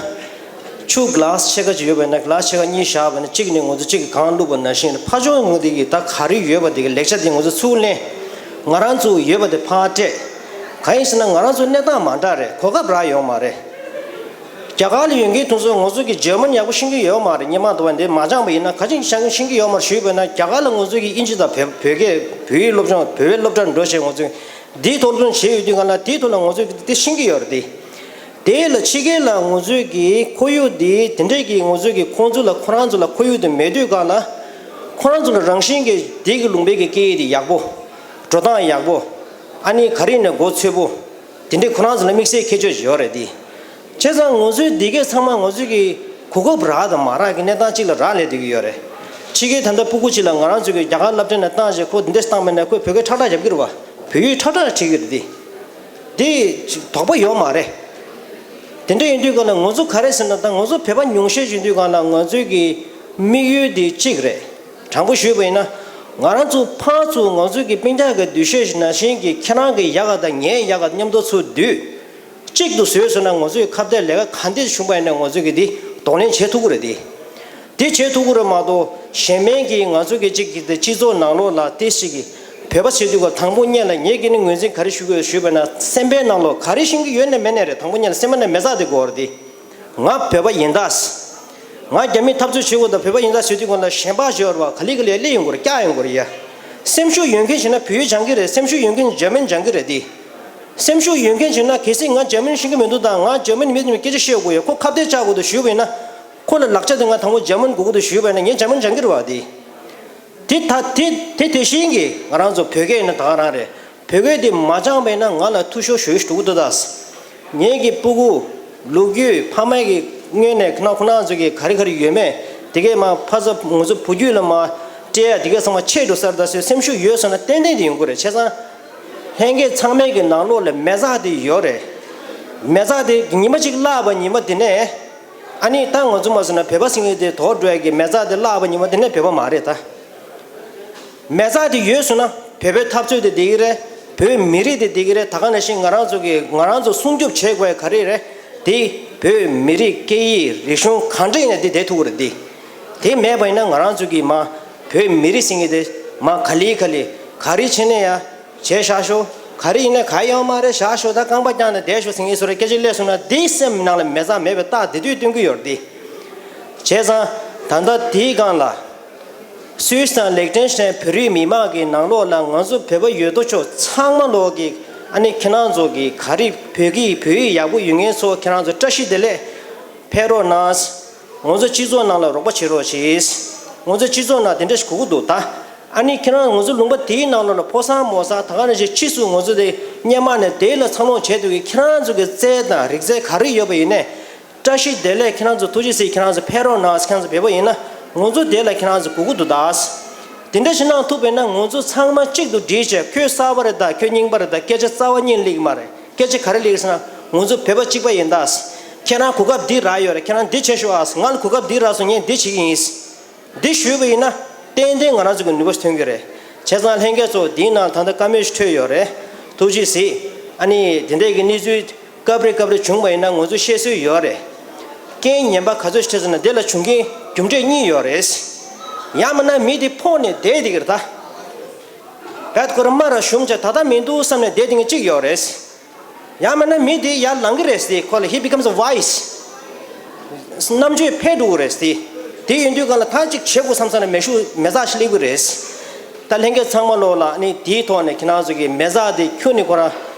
ཆུ་གི་ལཱ་སི་ཕྱེད་ཀ་ཅིག་ཡོད་པ་ཡིན་ན་གི་ལཱ་སི་ཕྱེད་ཀ་གཉིས་བཞག་པ་ཡིན་ན་གཅིག་ནས་ང་ཚོ་གཅིག་གིས་གང་བླུགས་པ་ནང་བཞིན་ཕར་ཕྱོགས་ངོས་དེ་གི་ད་ག་རེ་ཡོད་པ་དེ་གི་ལེགས་ཆ་དེ་ང་ཚོ་ཚུར་ལེན། ང་རང་ཚོ་ཡོད་པ་དེ་ཕར་སྤྲད། གང་ཡིན་ཟེར་ན་ང་རང་ཚོ་གནས་སྟངས་མ་འདྲ་རེད། གོ་སྐབས་རག་ཡོད་མ་རེད། རྒྱ་གར་ལ་ཡོད་མཁན་དེ་ཚོ་ང་ཚོ་གི་འཇར་མན་ཡག་པོ་ཤེས་ཀྱི་ཡོད་མ་རེད། སྔོན་མ་དུ་བ་འདི་མ་སྦྱངས་པ་ཡིན་ན་ག་ཅིག་ཤེས་ཀྱི་ཡོད་མ་རེད་ཞུས་པ་ཡིན་ན། རྒྱ་གར་ལ་ང་ཚོ་གི་དབྱིན་ཇི་དང་བོད་བོད་སྐད་བོད་ཡིག་སློབ་སྦྱོང་བོད་པའི་སློབ་གྲྭར་འགྲོ་བྱས་ང་ཚོས་འདིའི་ཐོག་སློབ་སྦྱོང་བྱས་ཡོད་དུས་གང་ལ་དེའི་ཐོག་ལ་ང་ཚོས་འདི་ཤེས་ཀྱི་ཡོད་རེད་དེ། དེ་ལ་ཕྱི་རྒྱལ་ལ་ང་ཚོས་ཀྱི་ཁོར་ཡུག་འདི་དེ་འདྲས་ཀྱི་ང་ཚོས་ཀྱི་ཁོང་ཚོ་ལ་ཁོ་རང་ཚོ་ལ་ཁོར་ཡུག་དེ་མེད་དུས་གང་ལ་ཁོ་རང་ཚོ་ལ་རང་བཞིན་གྱི་དེ་གི་ལུང་པའི་གི་སྐད་ཡིག་དེ་ཡག་པོ། འགྲོ་སྟངས་ཡག་པོ། ཨ་ནི་ག་རེ་ཡིན་ན་མགོ་ཚོས་པོ། དེ་འདྲས་ཁོ་རང་ཚོ་ལ་དམིགས་བསལ་ཁྱད་ཆོས་ཡོད་རེད་དེ། བྱས་ཙང་ང་ཚོའི་འདི་གས་ཚང་མ་ང་ཚོའི་གི་གོ་སྐབས་རག་དང་མ་རག་གི་གནས་སྟངས་གཅིག་ལ་རག་ལས་བསྡད་ཀྱི་ཡོད་རེད། ཕྱི་རྒྱལ་ད་ལྟ་སྤུ་གུ་གཅིག་ལ་ང་རང་ཚོའི་གི་རྒྱ་གར་སློབ་གྲྭ་ནས་བཏང་བྱས་ཁོ་འདི་འདྲས་བཏང་མེད་ན་ཁོས་བོད་སྐད་ཁྲག་ཁྲག་རྒྱབ་ཀྱི་རེད་བ། བོད་ཡིག་ཁྲག་ཁྲག་བྲིས་ཀྱི་རེད་དེ། དེ་དོགས་པ་ཡོད་མ་རེད། དེ་འདྲ་ཡིན་དུས་གང་ལ་ང་ཚོ་ག་རེ་ཟེར་ན་ད་ང་ཚོ་བོད་པ་ཉུང་ཤས་ཡིན་དུས་གང་ལ་ང་ཚོའི་གི་དམིགས་ཡུལ་དེ་གཅིག་རེད། དྲང་པོ་ཞུས་པ་ཡིན་ན། ང་རང་ཚོ་ཕར་ཚུར་ང་ཚོའི་གི་སྤུན་ཀྱག་གི་འདུ་ཤེས་ནང་བཞིན་གྱི་ཁྱེད་རང་གི་ཡག་ག་དང་ངའི་ཡག་ག་མཉམ་དུ་ཚུར་བསྡུས། གཅིག་ཏུ་བཟོས་སོང་ན་ང་ཚོའི་ཁ་གཏད་ལས་ཀ་ག་འདྲས་བྱུང་པ་ཡིན་ན་ང་ཚོས་ཀྱི་འདི་གདོང་ལེན་བྱེད་ཐུབ་ཀྱི་རེད་དེ། དེ་བྱེད་ཐུབ་ཀྱི་རེད་མ་གཏོགས་གཞན་ཕན་གྱི་ང་ཚོ་གི་གཅིག་གི་དེ་སྤྱི་ཚོགས་ནང་ལོགས་ལ་དེ་ཞིག་གི་བོད་པ་བྱེད་དུས་ཀ་དང་པོ་ཉིད་ལ་ངས་ཀྱི་ནི་ངོས་འཛིན་ག་རེ་ཞུ་དགོས་ཞུས་པ་ན་སེམས་པའི་ནང་ལོགས་ག་རེ་ཤེས་ཀྱི་ཡོད་ནས་མེད་ནས་རེད། དང་པོ་ཉིད་ལ་སེམས་པ་ནས་མེ་བཙའ་དེ་དགོས་རེད་དེ། ང་བོད་པ་ཡིན་ད། ང་རྒྱ་མིས་འཐབ་རྩོད་བྱེད་དགོས་ད་བོད་པ་ཡིན་ད་ཟེར་དུས་ཀ་ལ་གཞན་པ་ཞོར་བ་ག་ལི་ག་ལི་ལི་ཡོང་དགོས་རེད། སྐྱག་ཡོང་དགོས་རེད་ཡ། སེམས་ཤུགས་ཡོད་མཁན་བྱས་ན་བོད་ཡིག་སྦྱང་གི་རེད། སེམས་ཤུགས་ཡོད་མཁན་འཇར་མན་སྦྱང་གི་རེད་དེ། སེམས་ཤུགས་ཡོད་མཁན་བྱས་ན་གལ་སྲིད་ང་འཇར་མན་ཤེས་ཀྱི་མི་འདུག་དང་ང་འཇར་མན་མི་དེ་སྐད་ཆ་བཤད་དགོས་ཡོད་ཁོ་ཁ་གཏད་བཅག་དགོས་འདུག་ཞུས་པ་ཡིན་ན། ཁོ་ལ་ལག་ཆ་དེ་ང་དང་པོ་འཇར་མན་དགོས་ཀྱི་འདུག་ཞུས་པ་ཡིན་ན་ངས་འཇར་མན་སྦྱང་གི་རེད་བ་དེ། དེ་ད་དེ་དེ་དེ་བཞིན་གྱི་ང་རང་ཚོ་བོད་སྐད་ཡིན་ན་ད་ག་རང་རེད། བོད་སྐད་དེ་མ་སྦྱངས་པ་ཡིན་ན་ང་ལ་འཐུས་ཤོར་ཞེ་པོ་ཞིག་འགྲོ་གི་འདུག་ད། ངེད་ཀྱི་སྤུ་གུ། ལོ་རྒྱུས་ཕ་མ་གི་སྔོན་ནས་ཁོ་ན་ཁོ་རང་ཚོ་གི་ག་རེ་ག་རེ་ཡོད་མེད་དེ་གས་མ་ཕ་ཚ་ང་ཚོ་བུ་རྒྱུད་ལ་མ་སྤྲད་ཡ་དེ་གས་ཚང་མ་ཆད་འགྲོ་ས་རེད་ད་ཟེར་སེམས་ཤུགས་ཡོད་སོང་ན་ཏན་ཏན་དེ་ཡོང་གི་རེད། བྱས་ཙང་ལྷན་རྒྱས་ཚང་མའི་གི་ནང་ལོགས་ལ་མེ་བཙའ་དེ་ཡོད་རེད། མེ་བཙའ་དེ་ཉི་མ་གཅིག་བརླགས་པ་ཉི་མ་དེ་ནས་ཨ་ནི་ད་ང་ཚོ་མ་ཟེར་ན་བོད་པ་ཟེར་མཁན་དེ་དོར་འགྲོ་ཡ་གི་མེ་བཙའ་དེ་བརླགས་པ་ཉི་མ་དེ་ནས་བོད་པ་མ་རེད་ད། མེ་བཙའ་དེ་ཡོད་སོང་ན་བོད་པའི་འཐབ་རྩོད་དེ་བསྡད་ཀྱི་རེད། བོད་མི་རིགས་དེ་བསྡད་ཀྱི་རེད། ད་ག་ནང་བཞིན་ང་རང་ཚོ་གི་ང་རང་ཚོ་སྲུང་སྐྱོབ་བྱེད་དགོས་ཡ་ག་རེ་རེད། དེ་བོད་མི་རིགས་སྐད་ཡིག་རིག་གཞུང་གང་འདྲ་ཡིན་ན་དེ་བསྡད་ཐུབ་ཀྱི་རེད་དེ། དེ་མེད་པ་ཡིན་ན་ང་རང་ཚོ་གི་མ་བོད་མི་རིགས་ཟེར་མཁན་དེ་མ་ག་ལེ་ག་ལེ་ག་རེ་བྱས་ནས་ཡ་བྱས་བཞག་ཤོག་ག་རེ་ཡིན་ན་ག་ཡོད་མ་རེད་བཞག་ཤོག་ད་རྐང་པ་བརྐྱངས་ནས་བསྡད་ཤོག་ཟེར་མཁན་སོ་རེ་སྐད་ཆ་སླེབས་སོང་ན་དེ་སེམས་ནང་ལ་མེ་བཙའ་མེད་པའི་རྟགས་དེ་དུས་སྟོན་གྱི་ཡོད་རེད་དེ། བྱས་ཙང་ད་ལྟ་དེའི་སྒང་ལ། སུད་སི་དང་ལིག་ཏེན་ཤི་ཏན་བོད་རིགས་མི་མང་གི་ནང་ལོགས་ལ་ང་ཚོ་བོད་པ་ཡོད་དོ་ཅོག་ཚང་མ་ལོག་གི་ཨ་ནི་ཁྱེད་རང་ཚོ་གི་ག་རེ་བོད་ཀྱི་བོད་ཡིག་ཡག་པོ་ཡོད་མཁན་ཚོ་ཁྱེད་རང་ཚོ་བཀྲ་ཤིས་བདེ་ལེགས་ཕེབས་རོགས་གནང་། ང་ཚོ་སྤྱི་ཚོགས་ནང་ལ་རོགས་པ་བྱེད་རོགས་བྱེད། ང་ཚོ་སྤྱི་ཚོགས་ནང་དེ་འདྲ་ཞིག་དགོས་ཀྱི་འདུག་ད། ཨ་ནི་ཁྱེད་རང་ང་ཚོ་ལུང་པ་དེའི་ནང་ལོགས་ལ་ཕོ་གསར་མོ་གསར་ད་ག་ནང་བཞིན་ཕྱིས་སུ་ང་ཚོ་དེ་སྔོན་མ་ནས་དེ་ལ་འཚར་ལོངས་བྱས་འདུག་གི་ཁྱེད་རང་ཚོ་གི་རྩལ་དང་རིག་རྩལ་ག་རེ་ཡོད་པ་ཡིན་ནའི། བཀྲ་ཤིས་བདེ་ལེགས། ཁྱེད་རང་ཚོ་ཐུགས་རྗེ་གཟིགས། ཁྱེད་རང་ཚོ་ཕེབས་རོགས་གནང་། ཁྱེད་རང་ཚོ་བོད་པ་ཡིན་ན་ང་ཚོ་དེ་ལ་ཁྱེད་རང་ཚོ་དགོས་ཀྱི་འདུག་ད། དེ་འདྲ་ཞིག་གནང་ཐུབ་པས་ན་ང་ཚོ་ཚང་མ་གཅིག་ཏུ་སྒྲིལ་བྱས་ཁྱོད་གསར་པ་རེད་ད་ཁྱོད་རྙིང་པ་རེད་ད་སྐད་ཆ་རྩ་བ་ཉིད་སླེབས་ཀྱི་མ་རེད། སྐད་ཆ་ག་རེ་སླེབས་ཀྱི་ཟེར་ན་ང་ཚོ་བོད་པ་གཅིག་པ་ཡིན་ད། ཁྱེད་རང་གོ་སྐབས་འདི་རག་ཡོད་རེད། ཁྱེད་རང་འདི་བྱེད་ཤོག་ཨ། ང་ལ་གོ་སྐབས་འདི་རག་སོང་ངས་འདི་བྱེད་ཀྱི་ཡིན། འདི་ཞུས་པ་ཡིན་ན་ཏན་ཏན་ང་རང་ཚོ་གི་ནུས་པ་ཐོན་གྱི་རེད། བྱས་ཙང་ལྷན་རྒྱས་ཚོ་འདིའི་ནང་ད་ལྟ་བཀའ་མོལ་ཞིག་འཕྲོད་ཡོད་རེད། ཐུགས་རྗེ་གཟིགས། ཨ་ནི་དེ་འདྲས་ཀྱི་གནས་ཚུལ་སྐབས་རེ་སྐབས་རེ་བྱུང་བ་ཡིན་ན་ང་ཚོ་བཤད་སྲོལ་ཡོད་རེད། རྐྱེན་ངན་པ་ག་ཚོད་ཞིག་འཕྲད་ཟེར་ན་དེ་ལ་བྱུང་རྐྱེན་རྒྱུ་འབྲས་གཉིས་ཡོད་རེད། ཡང་མིན་ན་མི་དེ་ཕོག་ནས་བསྡད་བསྡད་ཀྱི་རེད་ད། བད་ཁོ་རང་མ་ར་ཞུམ་བྱས་ད་ལྟ་མི་འདུག་བསམ་ནས་བསྡད་བསྡད་མཁན་གཅིག་ཡོད་རེད། ཡང་མིན་ན་མི་དེ་ཡར་ལངས་ཀྱི་རེད་ཟེར། ཁོ་ལ་he becomes wise། རྣམ་དཔྱོད་འཕེལ་འགྲོ་གི་རེད་ཟེར། དེ་ཡིན་དུས་གང་ལ་ད་ཅིག་བྱེད་དགོས་བསམ་ས་ན་མེ་ཤུགས་མེ་བཙའ་ཞིག་སླེབས་ཀྱི་རེད། ད་ལྷན་རྒྱས་ཚང་མ་ལོག་ལ་ནི་དེའི་ཐོག་ནས་ཁྱེད་རང་ཚོ་གི་མེ་བཙའ་དེ་ཁྱོན་ནས་ཁོ་རང་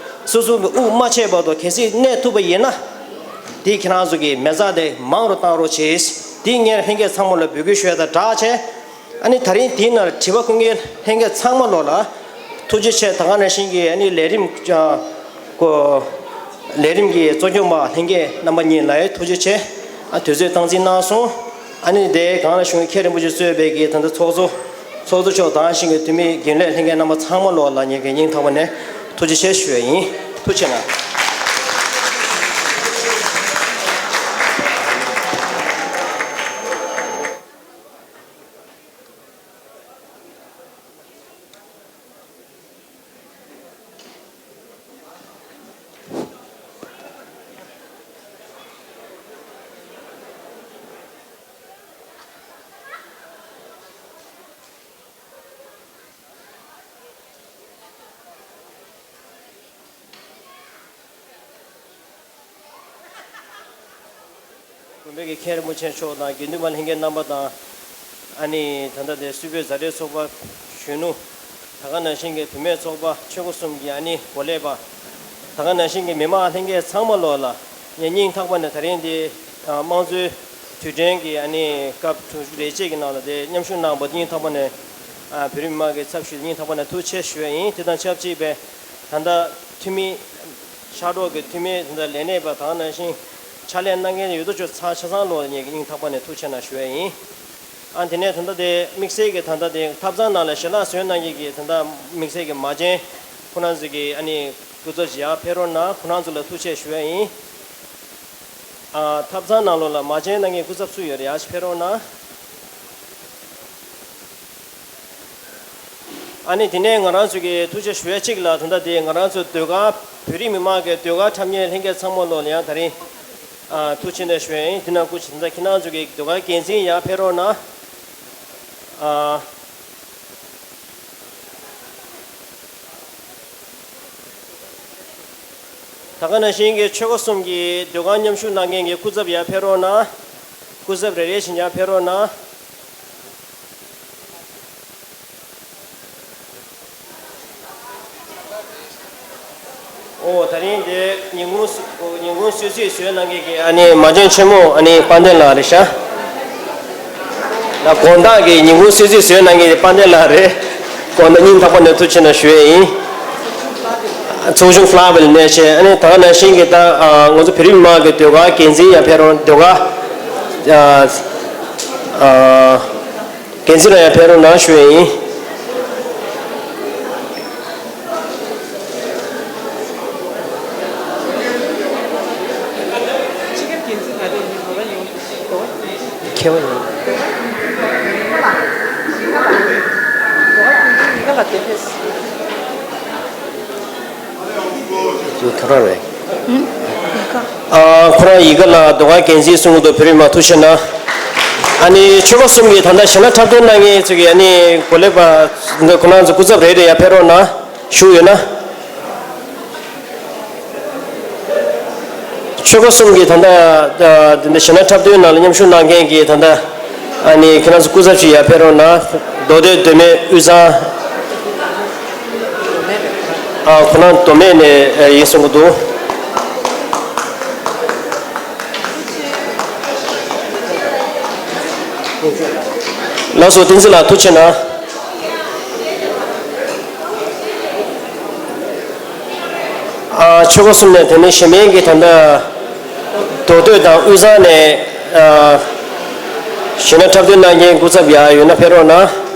སོ་སོ་གི་དབུགས་མ་ཆད་བར་དུ་གལ་སྲིད་གནས་ཐུབ་པ་ཡིན་ན། དེ་ཁྱེད་རང་ཚོ་གི་མེ་བཙའ་དེ་མང་རུ་བཏང་རོགས་བྱེད། དེ་ངས་ལྷན་རྒྱས་ཚང་མ་ལ་འབོད་སྐུལ་ཞུ་ཡ་དང་སྦྲགས་བྱས། ཨ་ནི་ད་རིང་དེའི་ནང་དྲི་བ་བཀོད་མཁན་ལྷན་རྒྱས་ཚང་མ་ལོག་ལ་ཐུགས་རྗེ་ཆེ། ད་ག་ནང་བཞིན་གྱི་ཨ་ནི་ལས་རིམ་ཀྱང་ཀོ་ལས་རིམ་གྱི་གཙོ་སྐྱོང་པ་ལྷན་རྒྱས་རྣམ་པ་གཉིས་ལ་ཐུགས་རྗེ་ཆེ། ཨ་དུས་ཚོད་སྟངས་འཛིན་གནང་སོང་། ཨ་ནི་དེ་གང་ལ་བཞུགས་མཁན་མཁན་རིན་པོ་ཆེ་གཙོས་པའི་གི་ད་ལྟ་ཚོགས་གཙོ་ཚོགས་གཙོ་མཆོག་དང་ཞིང་གི་འཐུས་མི་རྒྱུན་ལས་ལྷན་རྒྱས་རྣམ་པ་ཚང་མ་ལོག་ལ་ངེད་ཀྱི་སྙིང་ཐག་པ་ནས་ཐུགས་རྗེ་ཆེ་ཞུ་ཡ་ཡིན། ཐུགས་རྗེ་གནང་། བོད་ཀྱི་མཁན་རིན་པོ་ཆེ་མཆོག་དང་དགེ་འདུན་པ་ལྷན་རྒྱས་རྣམ་པ་དང་། ཨ་ནི་ད་ལྟ་དེ་སུད་བོད་མཛའ་འབྲེལ་ཚོགས་པ་གཞོན་ནུ། ད་ག་ནང་བཞིན་གྱི་བུད་མེད་ཚོགས་པ་ཆོལ་ཁ་གསུམ་གྱི་ཨ་ནི་འགོ་ལས་པ། ད་ག་ནང་བཞིན་གྱི་མི་མང་ལྷན་རྒྱས་ཚང་མ་ལོག་ལ་ངས་སྙིང་ཐག་པ་ནས་ད་རིང་འདི་དམངས་གཙོའི་དུས་དྲན་གྱི་ཨ་ནི་སྐབས་དྲུག་ཅུ་རེ་གཅིག་གི་ནང་ལ་དེ་མཉམ་ཞུགས་གནང་བར་སྙིང་ཐག་པ་ནས་བོད་རིགས་མི་མང་གི་ཚབ་ཞུས་སྙིང་ཐག་པ་ནས་ཐུགས་རྗེ་ཆེ་ཞུ་ཡ་ཡིན། དེ་དང་ཆབས་ཅིག་པའི་ད་ལྟ་འཐུས་མི་ཤག་གྲོགས་ཀྱི་འཐུས་མི་ད་ལྟ་ལས་སྣེ་པ་ད་ག་ནང་བཞིན་ཕྱག་ལས་གནང་མཁན་ཡོད་དོ་ཅོག་ཚང་ཆ་ཚང་ལོག་ངས་སྙིང་ཐག་པ་ནས་ཐུགས་རྗེ་ཆེ་གནང་ཞུ་ཡ་ཡིན། ཨ་དེ་ནས་ད་ལྟ་དེ་དམིགས་བསལ་གྱི་ད་ལྟ་དེ་ཐབ་ཚང་ནང་ལ་ཞལ་ལག་བཟོས་གནང་མཁན་གྱི་ད་ལྟ་དམིགས་བསལ་གྱི་མ་བྱན་ཁོ་རང་ཚོ་གི་ཨ་ནི་སྐུ་ཚབ་ཅིག་ཡར་ཕེབས་རོགས་གནང་། ཁོ་རང་ཚོ་ལ་ཐུགས་རྗེ་ཆེ་ཞུ་ཡ་ཡིན། ཨ་ཐབ་ཚང་ནང་ལོགས་ལ་མ་བྱན་གནང་མཁན་སྐུ་ཚབ་སུ་ཡོད་རེད། ཡར་ཕེབས་རོགས་གནང་། ཨ་ནི་དེ་ནས་ང་རང་ཚོ་གི་ཐུགས་རྗེ་ཆེ་ཞུ་ཡ་གཅིག་ལ་ད་ལྟ་དེ་ང་རང་ཚོ་ཟློས་གར་བོད་རིགས་མི་མང་གི་ཟློས་གར་འཁྲབ་མཁན་ལྷན་རྒྱས་ཚང་མ་ལོག་ལ་ཡང་ད་རིང་ཨ་ཐུགས་རྗེ་ཆེ་ཞུ་ཡ་ཡིན། དེ་ནང་སྐུ་མཁྱེན་ད་ཁྱེད་རང་ཚོ་གི་ཟློས་གར་འགན་འཛིན་ཡར་ཕེབས་རོགས་གནང་། ཨ། ད་ག་ནང་བཞིན་གྱི་ཆོལ་ཁ་གསུམ་གྱི་ཟློས་གར་མཉམ་ཞུགས་གནང་མཁན་གྱི་སྐུ་ཚབ་ཡར་ཕེབས་རོགས་གནང་། སྐུ་ཚབ་རེ་རེ་བཞིན་ཡར་ཕེབས་རོགས་གནང་། ཨོ་ད་རིང་འདི་ཉིན་གུང་སུ་ཉིན་གུང་གསོལ་ཚིགས་བཟོས་གནང་མཁན་གྱི་ཨ་ནི་མ་བྱན་ཆེན་མོ་ཨ་ནི་དཔལ་ལྡན་ལགས་རེད་ཤག་ད་དགོང་དག་གི་ཉིན་གུང་གསོལ་ཚིགས་བཟོས་གནང་མཁན་དཔལ་ལྡན་ལགས་རེད། དགོང་དག་སྙིང་ཐག་པ་ནས་ཐུགས་རྗེ་ཆེ་ཞུ་ཡས་ཡིན། ཚོགས་ཆུང་ཕ་ལ་ཝེལ་གནས་ཆེན་ཨ་ནི་ད་ག་ནང་བཞིན་གྱི་ད་ང་ཚོ་བོད་རིགས་མི་མང་གི་ཟློས་གར་འགན་འཛིན་ཡར་ཕེབས་རོགས། ཟློས་གར་འགན་འཛིན་ལགས་ཡར་ཕེབས་རོགས་གནང་ཞུ་ཡས་ཡིན། མཁས་པ་ཡིན། ཁྱོད་རང་རེད། ཨ་ཁོ་རང་ཡི་གེ་ལ་ཟློས་གར་འགན་འཛིན་གསུང་གི་འདུག་བོད་རིགས་མི་མང་ཐུགས་རྗེ་ཆེ་གནང་། ཨ་ནི་ཆོལ་ཁ་གསུམ་གྱི་ད་ལྟ་གཞས་སྣ་འཁྲབ་སྟོན་གནང་མཁན་ཚོ་གི་ཨ་ནི་གོ་ལེགས་པ་འདི་ཁོ་རང་ཚོ་སྐུ་ཚབ་རེ་རེ་ཡར་ཕེབས་རོགས་གནང་། བཞུགས་ཡོད་ན། ཆོལ་ཁ་གསུམ་གྱི་ད་ལྟ་ད་འདི་འདྲ་གཞས་སྣ་འཁྲབ་སྟོན་ནང་ལ་མཉམ་ཞུགས་གནང་མཁན་གྱི་ད་ལྟ་ཨ་ནི་ཁྱེད་རང་ཚོ་སྐུ་ཚབ་ཅིག་ཡར་ཕེབས་རོགས་གནང་། མདོ་སྟོད་མདོ་སྨད་དབུས་གཙང་། ཨ་ཁོ་རང་མདོ་སྨད་ནས་ཡིན་གསུང་གི་འདུག་ལགས་སོ། བསྟན་འཛིན་ལགས་ཐུགས་རྗེ་གནང་། ཨ་ཆོལ་ཁ་གསུམ་ནས་དེ་ནས་གཞན་ཕན་གྱི་ད་ལྟ་མདོ་སྟོད་དང་དབུས་གཙང་ནས་ཨ་གཞས་སྣ་འཁྲབ་སྟོན་གནང་མཁན་སྐུ་ཚབ་ཡར་ཡོད་ན་ཕེབས་རོགས་གནང་།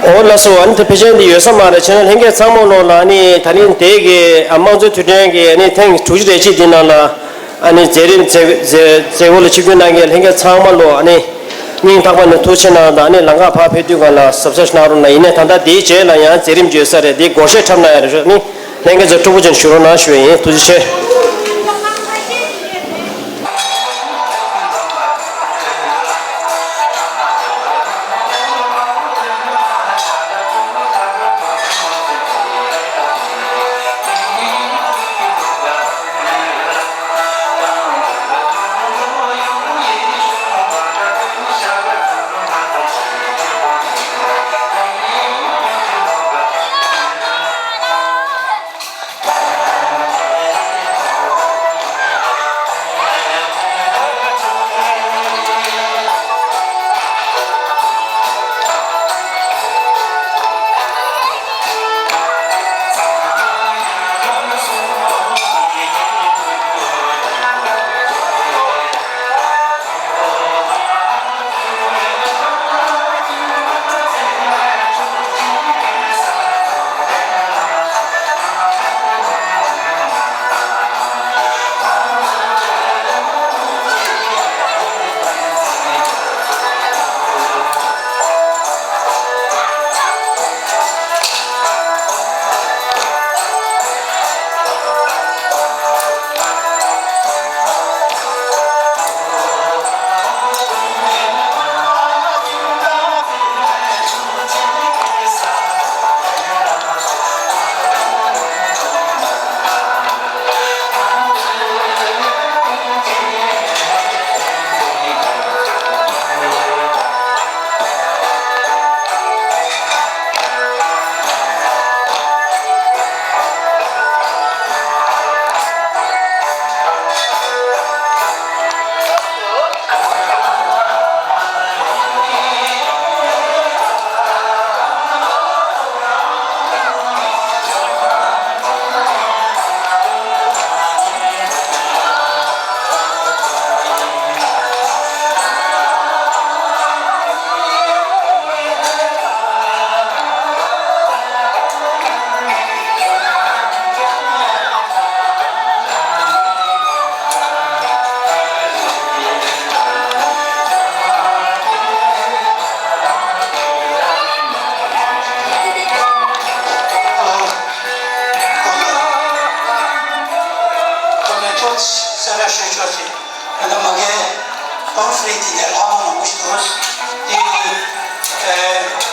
འོ་ལགས་སོ། ཨ་ནི་དེ་ཕལ་ཆེར་འདི་ཡོད་ས་མ་རེད། བྱས་ན་ལྷན་རྒྱས་ཚང་མ་ལོག་ལ་ཨ་ནི་ད་རིང་དེ་གི་ཨ་དམངས་གཙོའི་དུས་དྲན་གྱི་ཨ་ནི་ཐེངས་དྲུག་ཅུ་རེ་གཅིག་འདི་ནང་ལ་ཨ་ནི་མཛད་རིམ་མཛད་མཛད་མཛད་སྒོ་ལ་ཆིབས་བསྒྱུར་གནང་མཁན་ལྷན་རྒྱས་ཚང་མ་ལོག་ཨ་ནི་སྙིང་ཐག་པ་ནས་ཐུགས་རྗེ་གནང་དང་། ཨ་ནི་ལམ་ཁ་ཕར་ཕེབས་དུས་སྒང་ལ་གཟབ་གཟབ་གནང་རོགས་གནང་། ཡིན་ནའི་ད་ལྟ་དེའི་རྗེས་ལ་ཡང་མཛད་རིམ་ཅིག་ཡོད་ས་རེད། དེ་སྒོར་གཞས་འཁྲབ་གནང་ཡ་རེད་ཤག་ཨ་ནི་ལྷན་རྒྱས་ཚོ་སྤྲོ་པོ་ཅན་ཞུ་རོགས་གནང་ཞུ་ཡ་ཡིན། ཐུགས་རྗེ་ཆེ། ཞུ་ཆོག་ཅིག་ད་ལྟ་མ་གི་ཕམ་ཕུ་ལེཊ་དེ་འདྲ་ལྷག་མ་མང་པོ་ཞིག་འདུག་དེ་ནི་ཨེ།